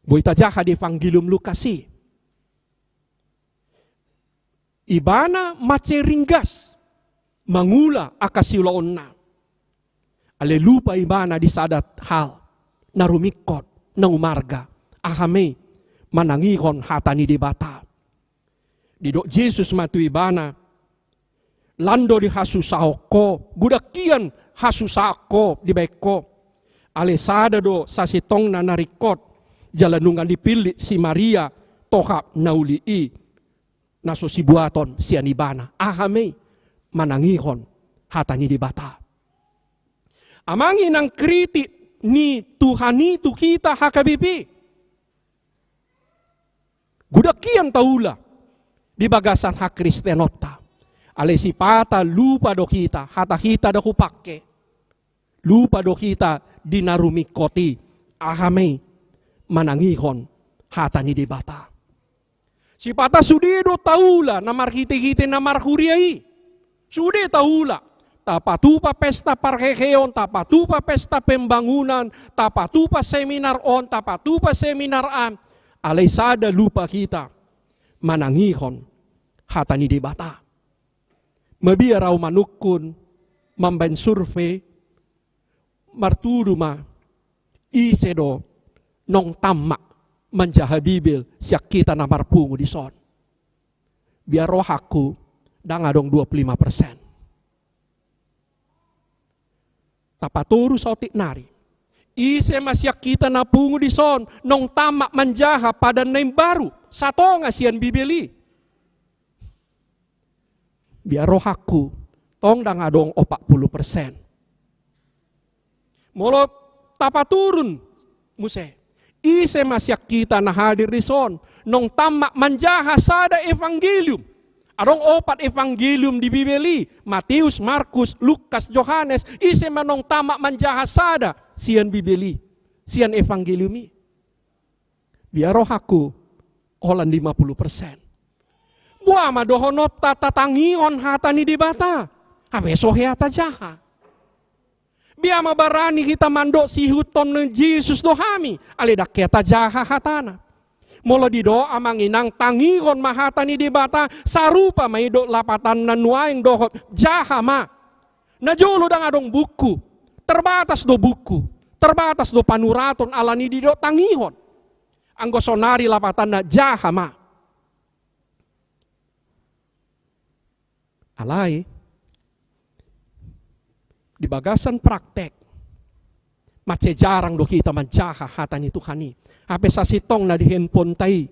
Boi tajaha di Evangelium Lukas i. Ibana mansai ringgas mangula angka siulaonna. Alai lupa ibana di sada hal na rumingkot, na umarga. Aha ma i? Manangihon hata ni Debata. Didok Jesus ma tu ibana, lan do dihasusahon ho, godang hian hasusahon dibaen ho. Alai sada do sasintongna na ringkot, jala nunga dipillit si Maria tohap na uli i, na so sibuaton sian ibana. Aha ma i? Manangihon hata ni Debata. Amang inang, kritik ni Tuhan i tu hita H K B P. Godang hian taula di bagasan hakristenonta. Alai sipata lupa do hita, hata hita do hupangke. Lupa do hita di na rumingkot i. Aha ma i? Manangihon hata ni Debata. Sipata sude do taula na marhitehite na marhuria i. Sude taula. Tapatupa pesta parheheon, tapatupa pesta pembangunan, tapatupa seminar on, tapatupa seminar an. Alai sada lupa hita. Manangihon hata ni Debata. Mabiar ahu manungkun, mambaen survei, martudu ma, ise do naung tammat manjaha Bibel sian hita na marpungu dison? Biar rohangku, ndang adong dua puluh lima persen. Tapatoru saotik nari. Ise ma sian hita na pungu dison naung tammat manjaha Padan na Imbaru, satonga sian Bibel i? Biar rohangku, tong ndang adong opat puluh persen. Molo tapaturun muse, ise ma sian hita na hadir dison naung tammat manjaha sada evangelium? Adong opat evangelium di Bibel i, Mateus, Markus, Lukas, Johannes. Ise ma naung tammat manjaha sada sian Bibel i, sian evangelium i? Biar rohangku, holan lima puluh persen. Boha ma dohononta tatangihon hata ni Debata, hape so hea tajaha? Boha ma barani hita mandok siihuthon ni Jesus do hami, alai ndang hea tajaha hatana? Molo didok, amang inang, tangihon ma hata ni Debata, sarupa ma i dohot lapatan na nuaeng dohot jaha ma. Na jolo ndang adong buku, terbatas do buku, terbatas do panuraton, alani didok tangihon. Anggo saonari lapatanna jaha ma. Alai di bagasan praktek, mansai jarang do hita manjaha hata ni Tuhan i. Hape sasintongna di handphoneta i,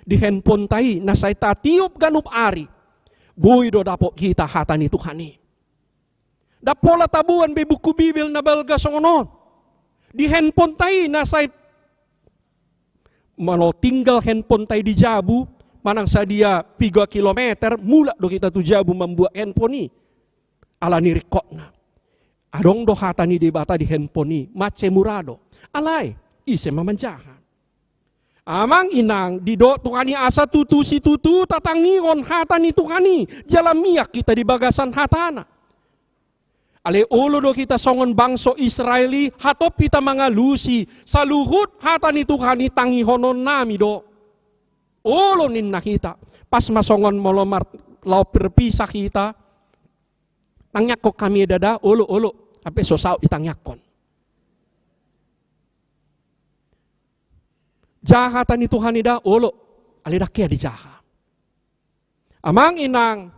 di handphoneta i na sai tatiop ganup ari, boi do dapot hita hata ni Tuhan i. Ndang pola taboan be buku Bibel na balga songon on. Di handphoneta i na sai, molo tinggal handphoneta i di jabu, manang sadia piga kilometer, mulak do hita tu jabu mambuat handphone i. Alani ringkotna. Adong do hata ni Debata di handphone i, mansai mura do. Alai, ise ma manjaha? Amang inang, didok Tuhan i asa tutu situtu tatangihon hata ni Tuhan i, jala mian hita di bagasan hatana. Alai olo do hita songon bangso Israel i, hatop hita mangalusi, saluhut hata ni Tuhan i tangihononnami do. Olo ninna hita, pas ma songon molo mar-, laho berpisah hita, tangiangkon hami eda da, olo, olo, hape so saut ditangiangkon. Jaha hata ni Tuhan i da, olo, alai ndang hea dijaha. Amang inang,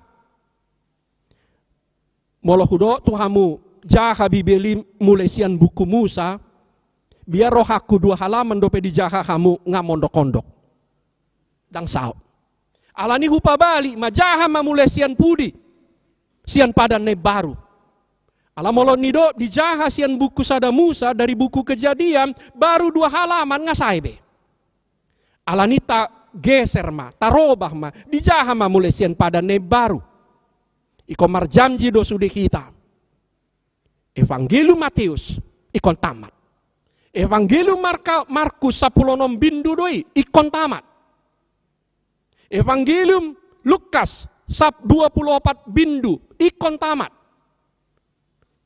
molo hudok tu hamu, jaha Bibel i mulai sian buku Musa, biar rohangku, dua halaman dope dijaha hamu, nga mondok-ondok. Ndang saut. Alani hupabalik ma, jaha ma mulai sian pudi, sian Padan na Imbaru. Ala molo nidok dijaha sian buku sada Musa, dari buku Kejadian, baru dua halaman nga sae be. Alani tageser ma, tarobah ma, dijaha ma mulai sian Padan na Imbaru. Ingkon marjanji do sude hita. Evangelium Mateus, ingkon tamat. Evangelium Marka-, Markus sampulu onom bindu do i, ingkon tamat. Evangelium Lukas sap-, dua puluh opat bindu, ingkon tamat.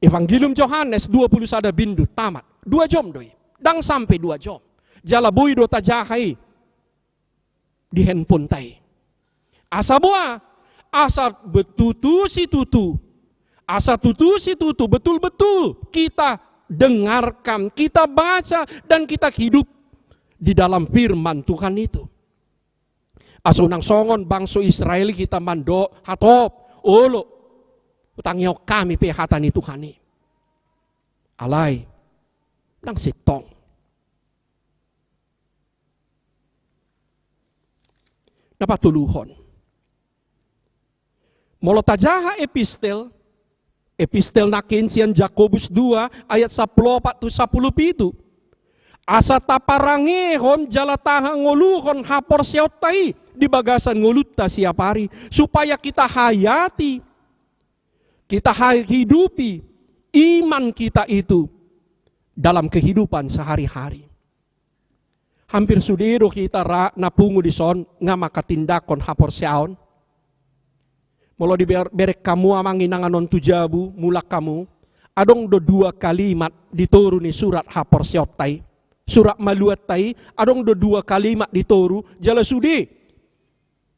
Evangelium Johannes dua puluh sada bindu, tamat. Dua jom do i. Ndang sampe dua jom. Jala boi do tajaha i di handphoneta i. Asa boha? Asa betutu situtu, asa tutu situtu, betul-betul kita dengarkan, kita baca, dan kita hidup di dalam firman Tuhan itu. Asa unang songon bangso Israel hita mandok, hatop, olo, hutangihon hami pe hata ni Tuhan i. Alai, ndang sintong. Na patoluhon. Molo tajaha epistel, epistel nangkin sian Jakobus dua ayat sampulu opat tu sampulu pitu. Asa taparangehon jala tahangoluhon haporseaonta i di bagasan ngolunta siap ari, supaya kita hayati, kita ha-, hidupi iman kita itu dalam kehidupan sehari-hari. Hampir sude do hita ra na pungu dison nga manghatindanghon haporseaon. Molo diber-, bereng hamu amang inang annon tu jabu, mulak hamu, adong do dua kalimat di toru ni surat haporseaonta i. Surat maluanta i, adong do dua kalimat di toru, jala sude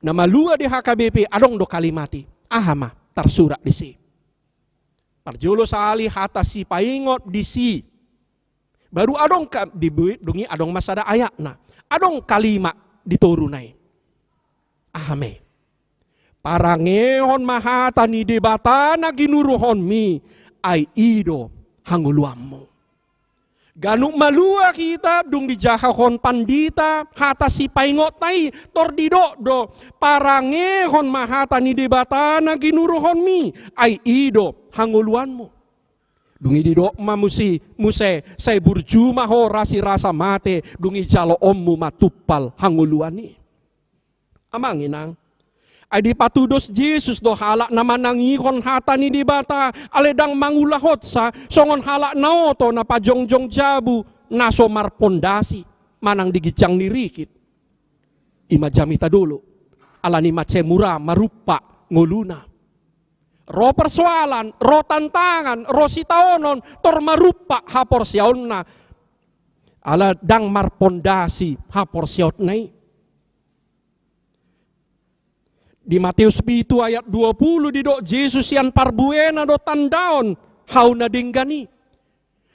na malua di H K B P, adong do kalimat i. Aha ma tarsurat disi? Parjolo sahali hata sipaingot disi. Baru adong ka-, di bu-, dung i adong ma sada ayatna. Adong kalimat di toruna i. Aha ma i? Parangehon ma hata ni Debata na ginuruhonmi, ai i do hangoluanmu. Ganup malua hita dung dijahahon pandita hata sipaingotta i, tor didok do, parangehon ma hata ni Debata na ginuruhonmi, ai i do hangoluanmu. Dung i didok ma muse, muse, sai burju ma ho rasirasa mate, dung i jaloonmu ma tumpal hangoluan i. Amang inang, ai dipatudos Jesus do halak na manangihon hata ni Debata, alai ndang mangulahonsa songon halak na oto na pajongjong jabu na so marpondasi manang di ginjang ni rihit. I ma jamita dolok, ala ni mansai mura marumpak ngoluna. Ro persoalan, ro tantangan, ro sitaonon, tor marumpak haporseaonna. Ala ndang marpondasi haporseaonna i. Di Mateus pitu ayat dua pulu didok Jesus, sian parbuena do tandaon hau na denggan i.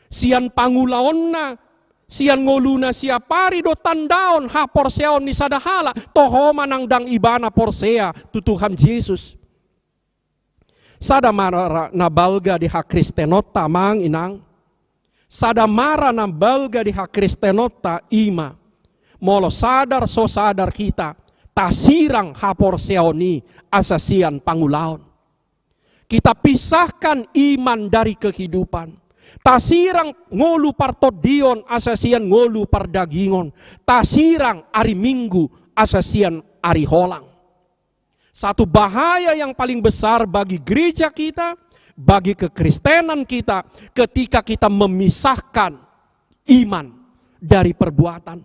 Sian pangulaonna, sian ngoluna siap ari do tandaon haporseaon ni sada halak, toho manang ndang ibana porsea tu Tuhan Jesus. Sada ma ra-, na balga di hakristenonta amang inang. Sada ma ra na balga di hakristenonta i ma. Molo sadar so sadar hita, tasirang haporseaon i asa sian pangulaon. Kita pisahkan iman dari kehidupan. Tasirang ngolu partondion asa sian ngolu pardagingon. Tasirang ari Minggu asa sian ari holang. Satu bahaya yang paling besar bagi gereja kita, bagi kekristenan kita, ketika kita memisahkan iman dari perbuatan,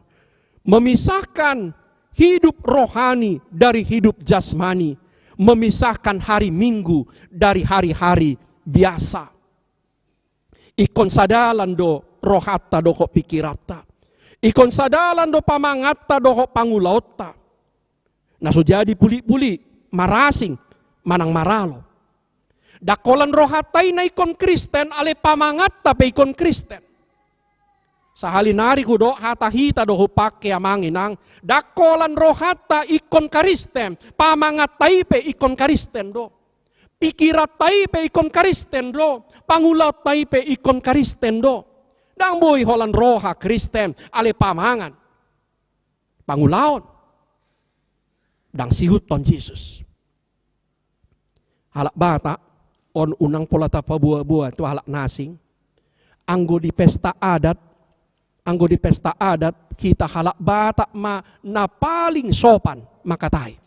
memisahkan hidup rohani dari hidup jasmani, memisahkan hari Minggu dari hari-hari biasa. Ingkon sadalan do rohanta dohot pikiranta. Ingkon sadalan do pamangatta dohot pangulaonta. Na so jadi pulik-pulik, marasing, manang maralo. Ndang holan rohanta i na ingkon Kristen, alai pamangatta pe ingkon Kristen. Sahali nari hudok hata hita do hupangke amang inang, ndang holan rohanta ingkon Kristen, pamangatta i pe ingkon Kristen do. Pikiranta i pe ingkon Kristen do, pangulaonta i pe ingkon Kristen do. Ndang boi holan roha Kristen, alai pamangan. Pangulaon. Ndang siihuthon Jesus. Halak Batak, on unang pola tapaboa-boa tu halak na asing. Anggo di pesta adat, anggo di pesta adat, hita halak Batak ma na paling sopan mangkatai.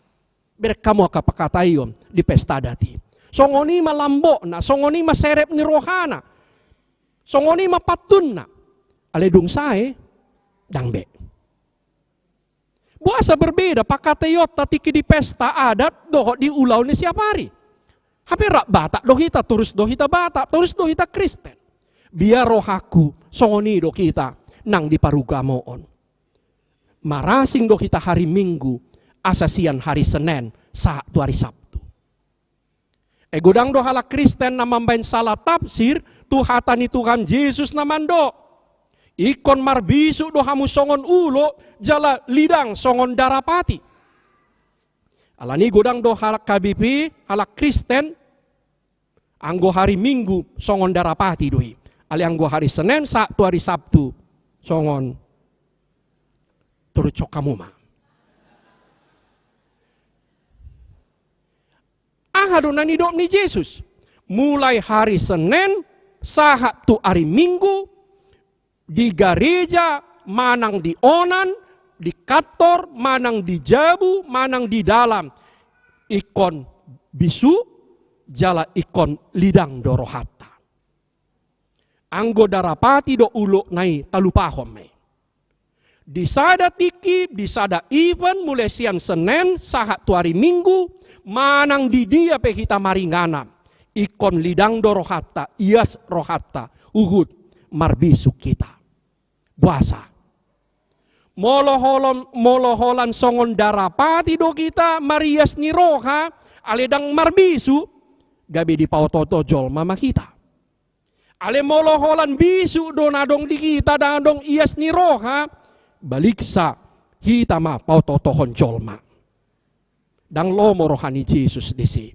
Bereng hamu angka pangkataion di pesta adat i. Songon i ma lambokna, songon i ma serep ni rohana, songon i ma pantunna. Alai dung sae, ndang be. Boasa berbeda pangkataionta tingki di pesta adat dohot di ulaon ni siap ari? Hape rap Batak do hita, torus do hita Batak, torus do hita Kristen. Biar rohangku, songon i do hita nang di parugamoon. Marasing do hita hari Minggu, asa sian hari Senen sahat tu hari Sabtu. Eh, godang do halak Kristen na mambaen salah tafsir tu hata ni Tuhan Jesus na mandok: Ingkon marbisuk do hamu songon ulo, jala lidang songon darapati. Alani godang do halak H B P, halak Kristen, anggo hari Minggu songon darapati do i. Alai anggo hari Senen sahat tu hari Sabtu songon, turut cok hamu ma. Aha do na nidok ni Jesus? Mulai hari Senen sahat tu hari Minggu, di gareja manang di onan, di kantor manang di jabu manang di dalan, ingkon bisuk jala ingkon lidang do rohanta. Anggo darapati do ulokna i, talupahon ma i. Di sada tingki, di sada event, mulai sian Senen sahat tu hari Minggu, manang di dia pe hita maringanan, ingkon lidang do rohanta, ias rohanta, huhut marbisuk hita. Boasa? Molo holan, molo holan songon darapati do hita marias ni roha, alai ndang marbisuk, gabe dipaototo jolma ma hita. Alai molo holan bisuk do na adong di hita, ndang adong ias ni roha, baliksa hita ma paototohon jolma. Ndang lomo roha ni Jesus disi.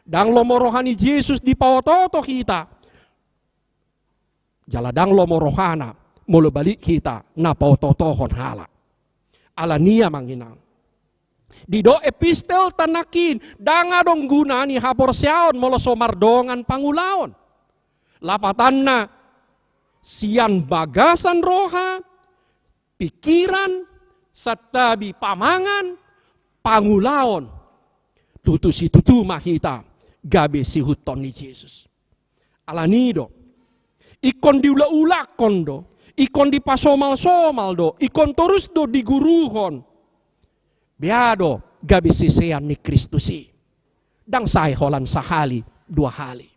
Ndang lomo roha ni Jesus dipaototo hita. Jala ndang lomo rohana molo balik hita na paototohon halak. Alani i amang inang, didok epistel tanangkin, ndang adong guna ni haporseaon molo so mardongan pangulaon. Lapatanna, sian bagasan roha, pikiran, santabi pamangan, pangulaon, tutu situtu ma hita gabe sihuthon ni Jesus. Alani do, ingkon diulakulakkon do, ingkon dipasomalsomal do, ingkon torus do diguruhon. Bea do gabe sisean ni Kristus i. Ndang sae holan sahali, dua hali.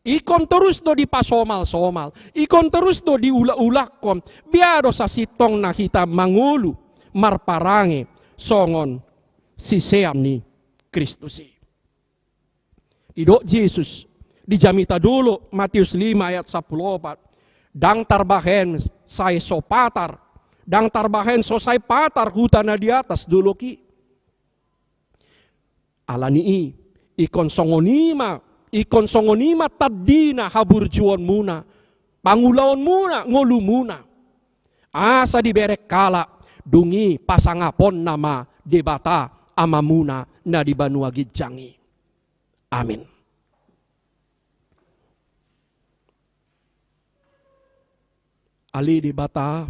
Ingkon torus do dipasomalsomal, ingkon torus do diulakulakkon. Bea do sasintongna hita mangolu, marparange songon sisean ni Kristus i. Didok Jesus di jamita dolok, Matius lima ayat sampulu opat: Ndang tarbahen sae so patar, ndang tarbahen so sae patar huta na di atas dolok i. Alani i, ingkon songon i ma, ingkon songon i ma tandina haburjuonmuna, pangulaonmuna, ngolumuna. Asa dibereng halak, dung i pasangaponna ma Debata Amamuna na di banua ginjang i. Amin. Ale Debata,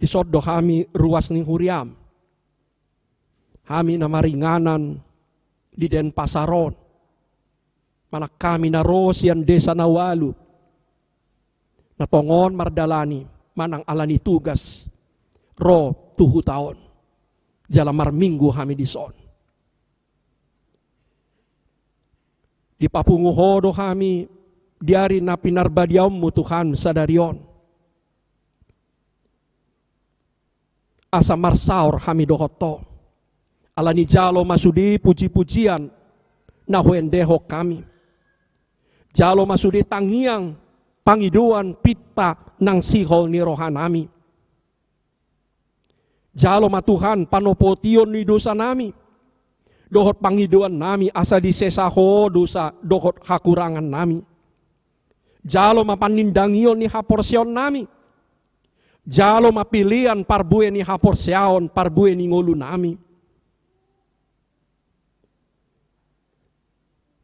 dison do hami ruas ni huriam. Hami na maringanan di Denpasar on, manang hami na ro sian desa na ualu, na tongon mardalani manang alani tugas ro tu huta on, jala marminggu hami dison. Dipapungu Ho do hami di ari na pinarbadiaonmu Tuhan sadari on. Asa marsaor hami dohot Ho. Alani jalo ma sude pujipujian na huendehon hami. Jalo ma sude tangiang, pangidoan, pinta nang sihol ni rohanami. Jalo ma Tuhan panopotion ni dosanami dohot pangidoannami, asa disesa Ho dosa dohot hakurangannami. Jalo ma panindangion ni haporseaonnami. Jalo ma pelean parbue ni haporseaon, parbue ni ngolunami.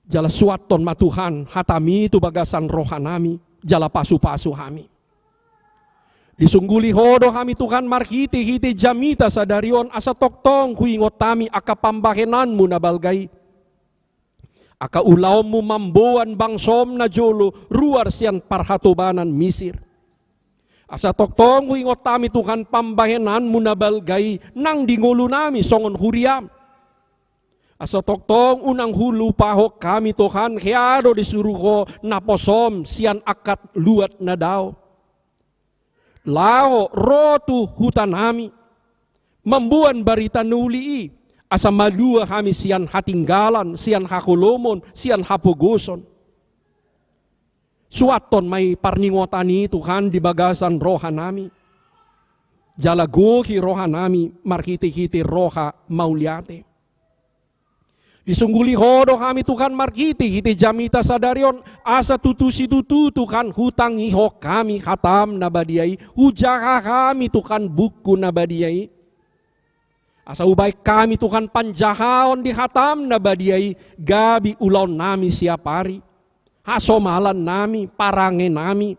Jala suanhon ma Tuhan hatami tu bagasan rohanami, jala pasupasu hami. Disungguli Ho do hami Tuhan marhitehite jamita sadari on, asa tongtong huingot hami angka pambahenanmu na balga i. Angka ulaonmu mamboan bangsom na jolo ruar sian parhatobanan Misir. Asa tongtong huingot hami Tuhan pambahenanmu na balga i nang di ngolunami songon huriam. Asa tongtong unang hulupahon hami Tuhan, hea do disuru Ho naposom sian angka luat na dao. Laho ro tu hutanami, mamboan barita na uli i, Asa malua hami sian hatinggalan, sian haholomon, sian hapogoson. Suanhon ma i parningotan i Tuhan di bagasan rohanami. Jala gohi rohanami marhitehite roha mauliate. Disungguli Ho do hami Tuhan marhitehite jamita sadari on, asa tutu situtu Tuhan hutangihon hami hatam na badia i, hujaha hami Tuhan buku na badia i. Asa hubahen hami Tuhan panjahaon di hatam na badia i, gabe ulaonnami siapari, hasomalannami, parangenami.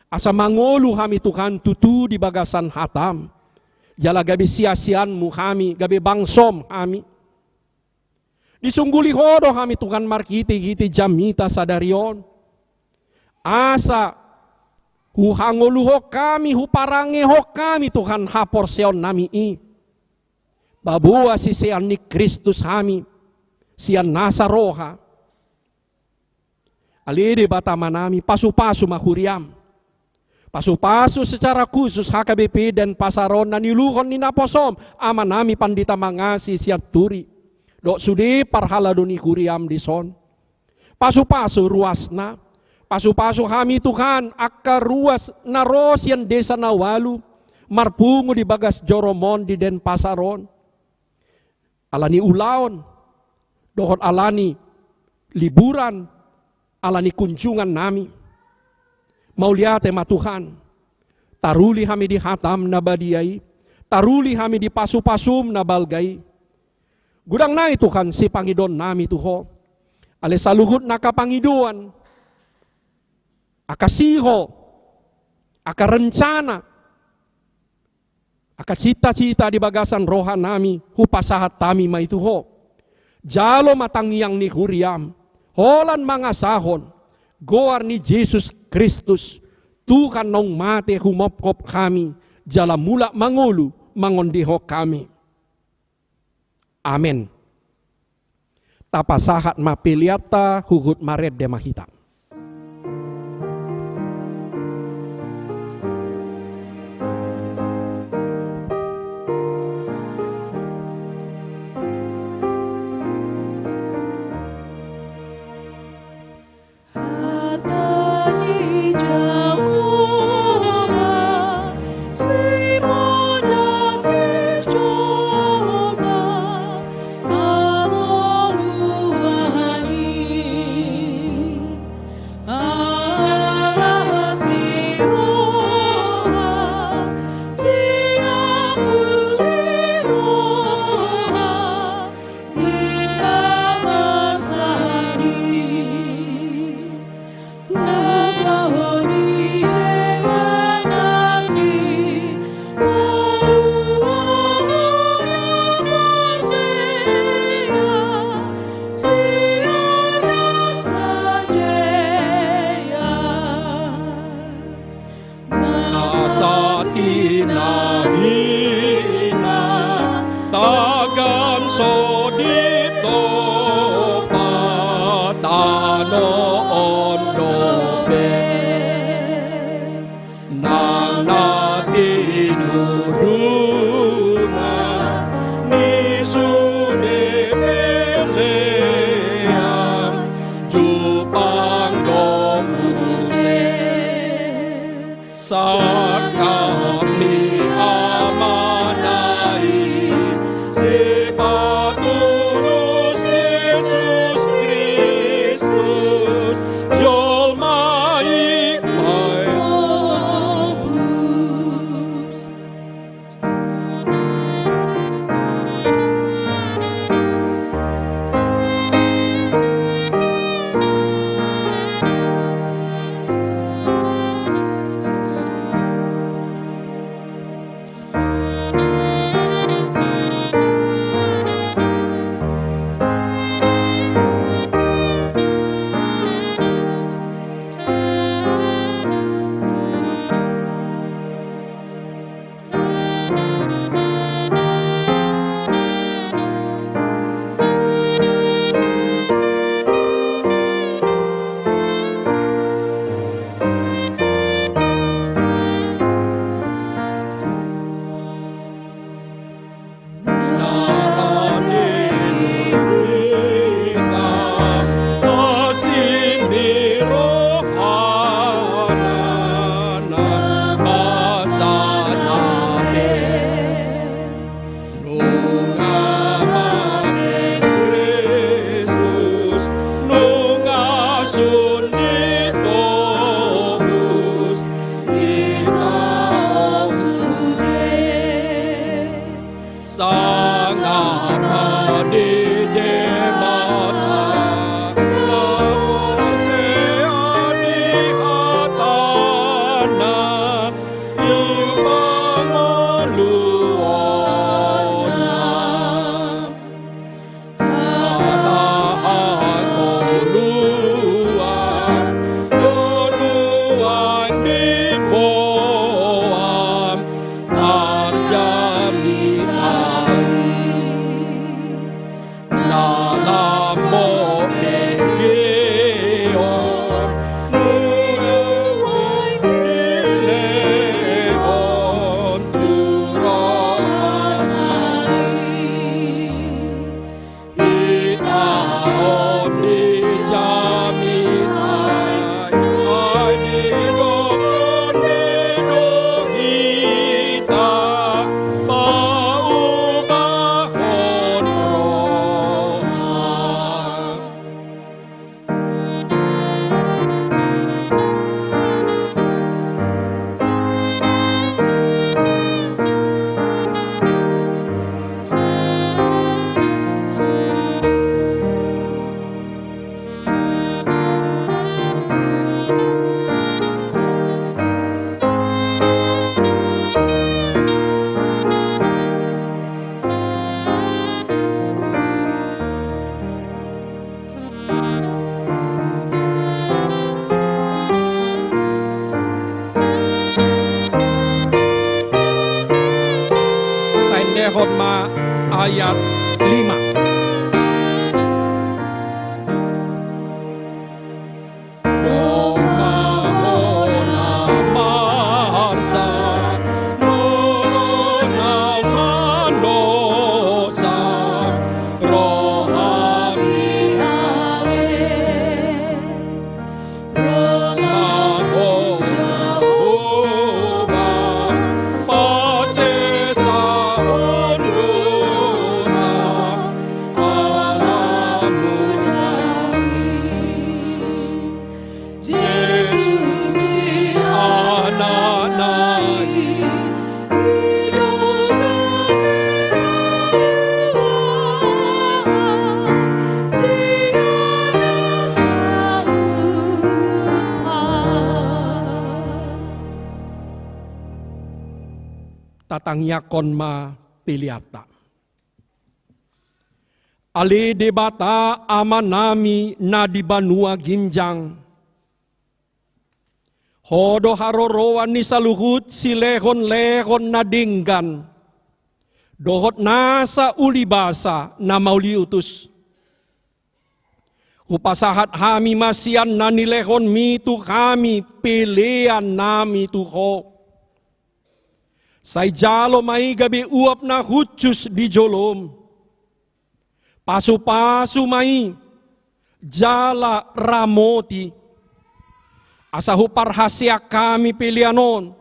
Asa mangolu hami Tuhan tutu di bagasan hatam. Jala gabe siasianmu hami, gabe bangsom hami. Disungguli Ho do hami Tuhan marhitehite jamita sadari on. Asa huhangoluhon hami, huparangehon hami Tuhan haporseaonnami i. Paboa sisean ni Kristus hami, sian nasa roha. Ale Debata Amanami, pasupasu ma huriam. Pasupasu secara khusus H K B P Denpasar on na niuluhon ni naposom, Amanami Pandita Mangasi Sianturi. Dohot sude parhalado ni huriam dison. Pasupasu ruasna. Pasupasu hami Tuhan, angka ruas na ro sian desa na ualu, marpungu di bagas jorom on di Denpasar on. Ala ni ulaon, dohot ala ni liburan, ala ni kunjungannami. Mauliate ma Tuhan, taruli hami di hatam na badia i, taruli hami di pasupasum na balga i. Godang nai Tuhan sipangidoannami tu Ho. Ale saluhut na angka pangidoan, angka siho, angka rencana, angka cita-cita di bagasan rohanami, hupasahat hami ma i tu Ho. Jalo ma tangiang ni huriam, holan mangasahon goar ni Jesus Kristus, Tuhan naung mate humopkop hami, jala mulak mangolu mangondihon hami. Amen. Tapasahat ma peleanta huhut marende ma hita. Hata ni Jahowa, simada pe jolma, hangoluan i. Sangap ma di Debata, na porsea di hataNa, di pangoluanna. Hata hangoluan do nuaeng diboan, parjamitan na lambok begeon, nuaeng dilehon tu roha nami. Hita on dijamitai, ai didok ni do hita paubahon roha. Taendehon ma ayat lima. Roha Ho na marsak, Ho na manosa rohami ale. Roha Ho Jahowa, pasesahon dosa ala mudami. Jesus i Anakna i, i do gabe haluaon sian na saut. Tatangiangkon ma peleanta. Ale Debata Amanami na di banua ginjang, Ho do haroroan ni saluhut silehonlehon na denggan dohot nasa ulibasa na mauliutus. Hupasahat hami ma sian na nilehonmi tu hami peleannami tu Ho. Sai jalo ma i gabe uap na hushus di jolom. Pasupasu ma i, jala ramoti, asa huparhaseang hami pelean on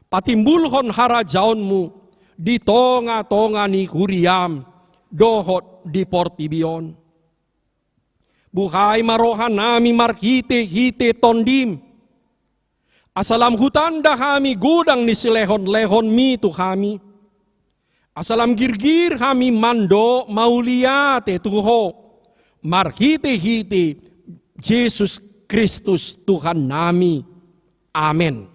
patimbulhon harajaonmu di tongatonga ni huriam dohot di portibi on. Buhai ma rohanami marhitehite Tondim, asa lam hutanda hami godang ni silehonlehonmi tu hami, asa lam girgir hami mandok mauliate tu Ho marhitehite Jesus Kristus Tuhannami. Amen.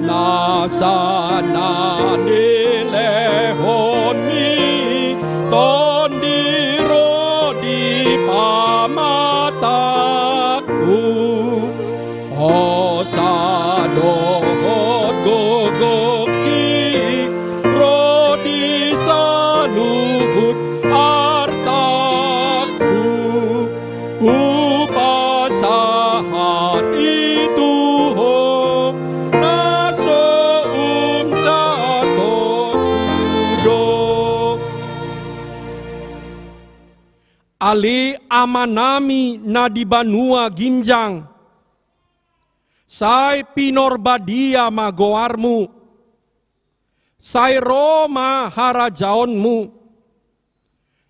Nasa na nilehonmi Tondi ro di pamatangku, hosa dohot gogongki ro di saluhut artangku. Hupasahat i tu Ho, na so unsatonku do. Ale Amanami na di banua ginjang, sai pinorbadia ma goarmu. Sai ro ma harajaonmu.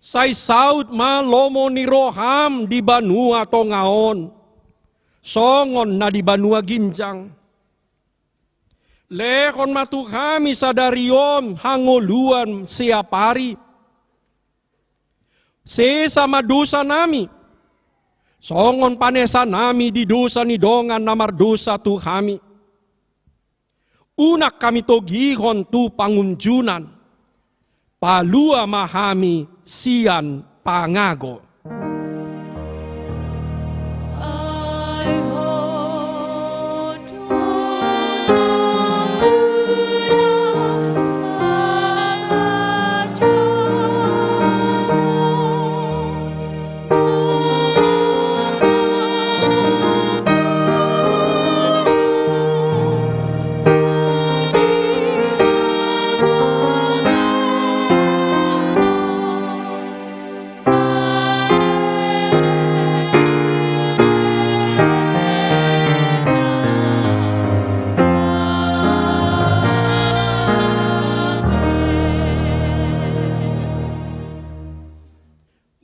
Sai saut ma lomo ni roham di banua tonga on, songon na di banua ginjang. Lehon ma tu hami sadari on hangoluan siapari. Sesa ma dosanami, songon panesanami di dosa ni dongan na mardosa tu hami. Unang hami togihon tu pangunjunan, palua ma hami sian pangago.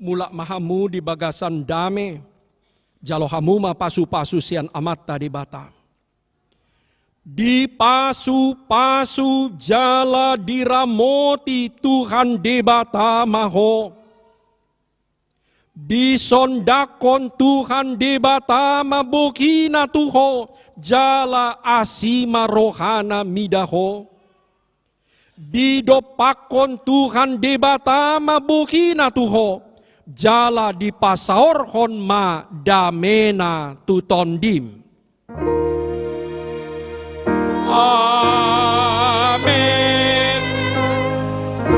Mulak ma hamu di bagasan dame, jalo hamu ma pasupasu sian Amanta Debata. Dipasupasu jala diramoti Tuhan Debata ma ho. Disondangkon Tuhan Debata ma bohina tu ho, jala asi ma rohana mida ho. Didompakkon Tuhan Debata ma bohina tu ho, jala dipasaorhon ma damena tu tondim. Amen.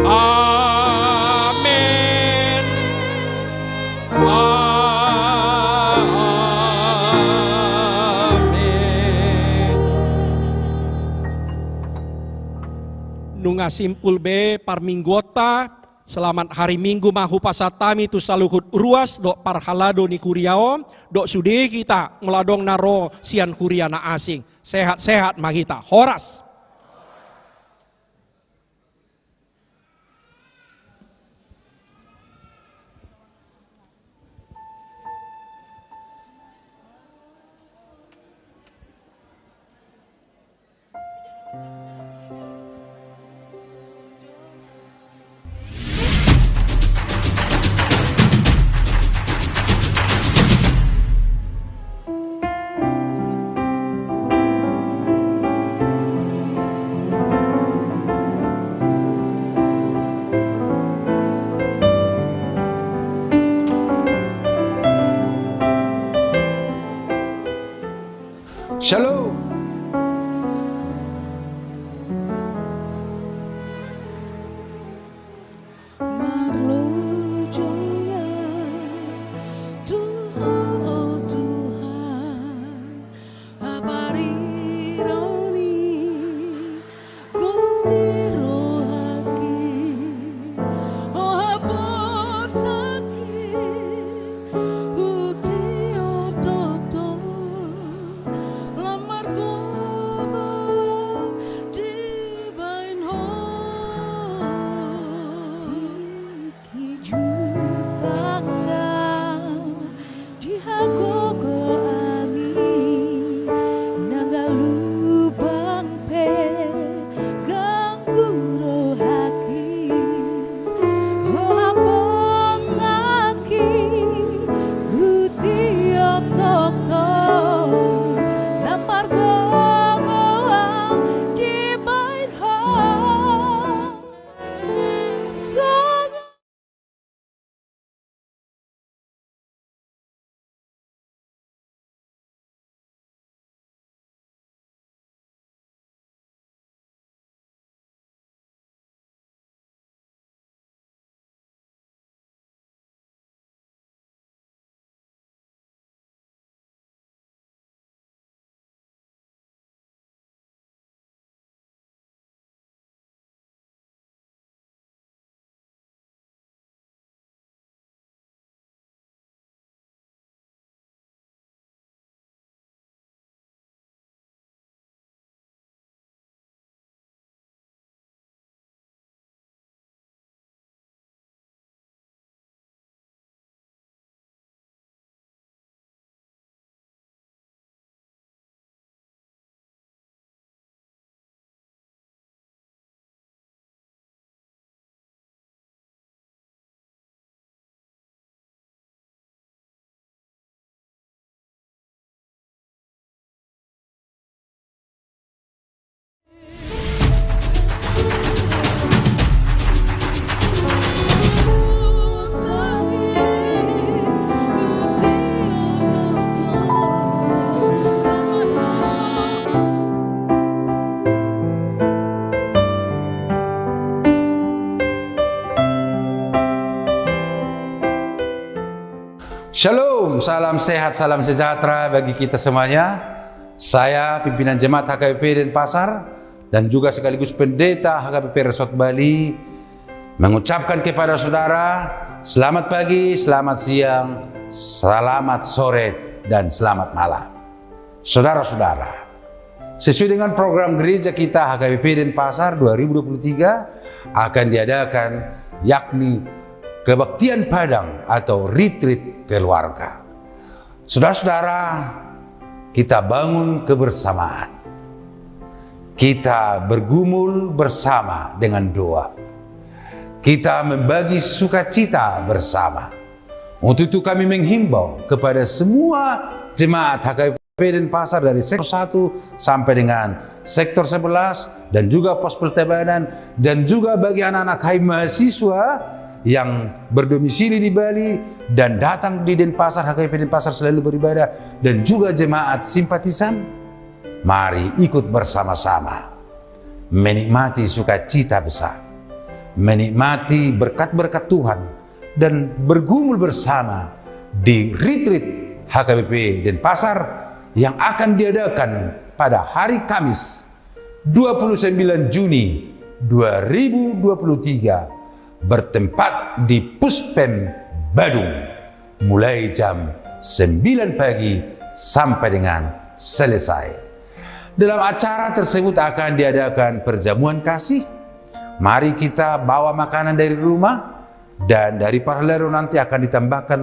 Amen. Amen. Nunga simpul be parmingguonta. Selamat hari Minggu ma hupasahat hami tu saluhut ruas dohot parhalado ni huria on, dohot sude hita molo adong na ro sian huria na asing. Sehat-sehat ma hita. Horas. Shalom. Marlojong ia tu Ho, o Tuhan, aparironi gok di rohangki, o haposanki, hutiop tongtong, lam mar Shalom, salam sehat, salam sejahtera bagi kita semuanya. Saya pimpinan jemaat H K B P Denpasar dan juga sekaligus pendeta H K B P Resort Bali mengucapkan kepada saudara, selamat pagi, selamat siang, selamat sore, dan selamat malam. Saudara-saudara, sesuai dengan program gereja kita H K B P Denpasar dua ribu dua puluh tiga akan diadakan, yakni kebaktian padang atau retreat keluarga. Saudara-saudara, kita bangun kebersamaan. Kita bergumul bersama dengan doa. Kita membagi sukacita bersama. Untuk itu kami menghimbau kepada semua jemaat H K B P Denpasar dari sektor satu sampai dengan sektor sebelas dan juga pos pertabanan, dan juga bagi anak-anak H I M mahasiswa yang berdomisili di Bali dan datang di Denpasar, H K B P Denpasar selalu beribadah, dan juga jemaat simpatisan, mari ikut bersama-sama menikmati sukacita besar, menikmati berkat-berkat Tuhan, dan bergumul bersama di retreat H K B P Denpasar yang akan diadakan pada hari Kamis, dua puluh sembilan Juni dua ribu dua puluh tiga, bertempat di Puspem Badung, mulai jam sembilan pagi sampai dengan selesai. Dalam acara tersebut akan diadakan perjamuan kasih. Mari kita bawa makanan dari rumah, dan dari parhalado nanti akan ditambahkan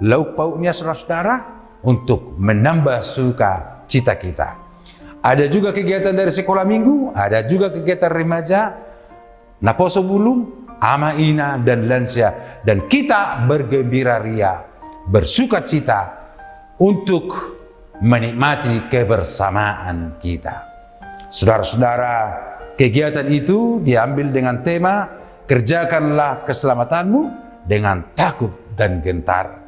lauk pauknya, saudara-saudara, untuk menambah sukacita kita. Ada juga kegiatan dari sekolah minggu, ada juga kegiatan remaja, naposo bulung, ama ina, dan lansia, dan kita bergembira ria, bersukacita untuk menikmati kebersamaan kita. Saudara-saudara, kegiatan itu diambil dengan tema, "Kerjakanlah keselamatanmu dengan takut dan gentar."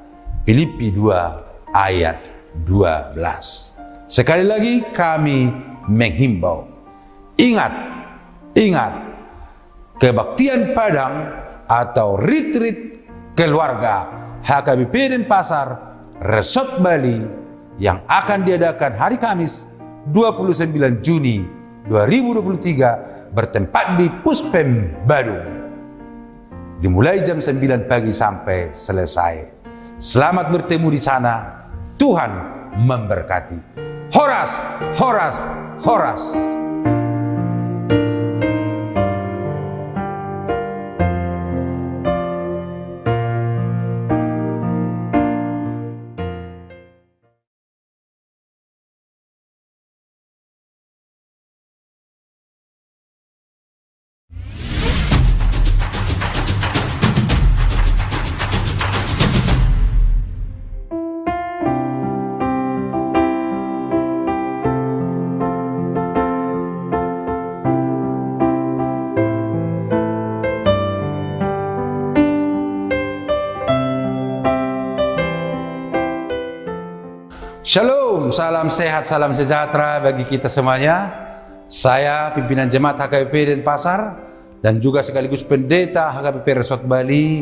Filipi dua ayat dua belas. Sekali lagi kami menghimbau, ingat, ingat, kebaktian padang atau retreat keluarga H K B P Denpasar Resort Bali yang akan diadakan hari Kamis, dua puluh sembilan Juni dua ribu dua puluh tiga, bertempat di Puspem Badung. Dimulai jam sembilan pagi sampai selesai. Selamat bertemu di sana. Tuhan memberkati. Horas, horas, horas. Shalom, salam sehat, salam sejahtera bagi kita semuanya. Saya pimpinan jemaat H K B P Denpasar dan juga sekaligus pendeta H K B P Resort Bali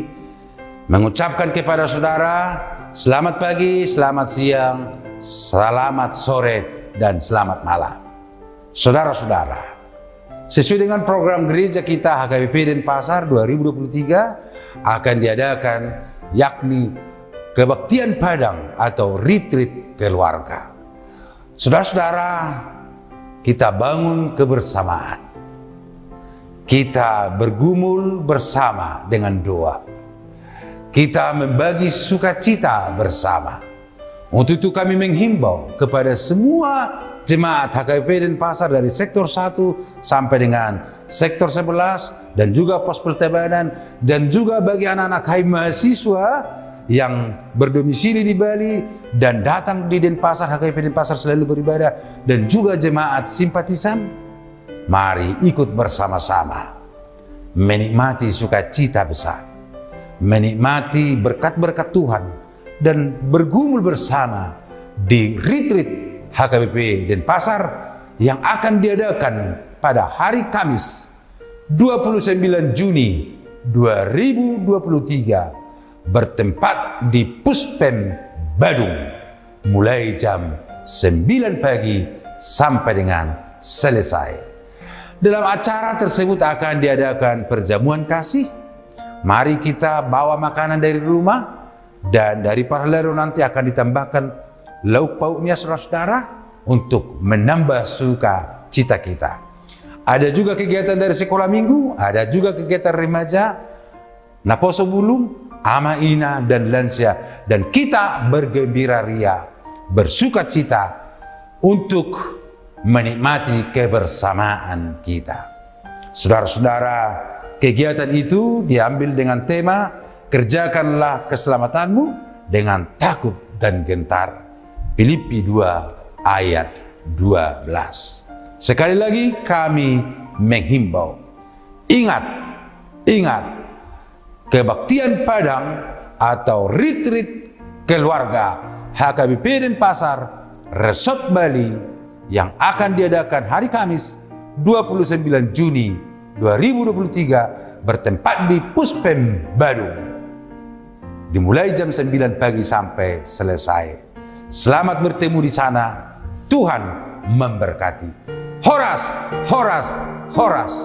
mengucapkan kepada saudara, selamat pagi, selamat siang, selamat sore, dan selamat malam. Saudara-saudara, sesuai dengan program gereja kita H K B P Denpasar dua ribu dua puluh tiga akan diadakan, yakni kebaktian padang atau retreat keluarga. Saudara-saudara, kita bangun kebersamaan. Kita bergumul bersama dengan doa. Kita membagi sukacita bersama. Untuk itu kami menghimbau kepada semua jemaat H K B P Denpasar dari sektor satu sampai dengan sektor sebelas dan juga pos pertabanan, dan juga bagi anak-anak H I M mahasiswa yang berdomisili di Bali dan datang di Denpasar, H K B P Denpasar selalu beribadah, dan juga jemaat simpatisan, mari ikut bersama-sama menikmati sukacita besar, menikmati berkat-berkat Tuhan, dan bergumul bersama di retreat H K B P Denpasar yang akan diadakan pada hari Kamis, dua puluh sembilan Juni dua ribu dua puluh tiga, bertempat di Puspem Badung, mulai jam sembilan pagi sampai dengan selesai. Dalam acara tersebut akan diadakan perjamuan kasih. Mari kita bawa makanan dari rumah, dan dari parhalado nanti akan ditambahkan lauk pauknya, saudara-saudara, untuk menambah sukacita kita. Ada juga kegiatan dari sekolah minggu, ada juga kegiatan remaja, naposo bulung, ama ina dan lansia, dan kita bergembira ria, bersukacita untuk menikmati kebersamaan kita. Saudara-saudara, kegiatan itu diambil dengan tema, "Kerjakanlah keselamatanmu dengan takut dan gentar." Filipi dua ayat dua belas. Sekali lagi kami menghimbau, ingat, ingat, kebaktian Padang atau retreat keluarga H K B P Denpasar Resort Bali yang akan diadakan hari Kamis dua puluh sembilan Juni dua ribu dua puluh tiga bertempat di Puspem Badung. Dimulai jam sembilan pagi sampai selesai. Selamat bertemu di sana. Tuhan memberkati. Horas, horas, horas.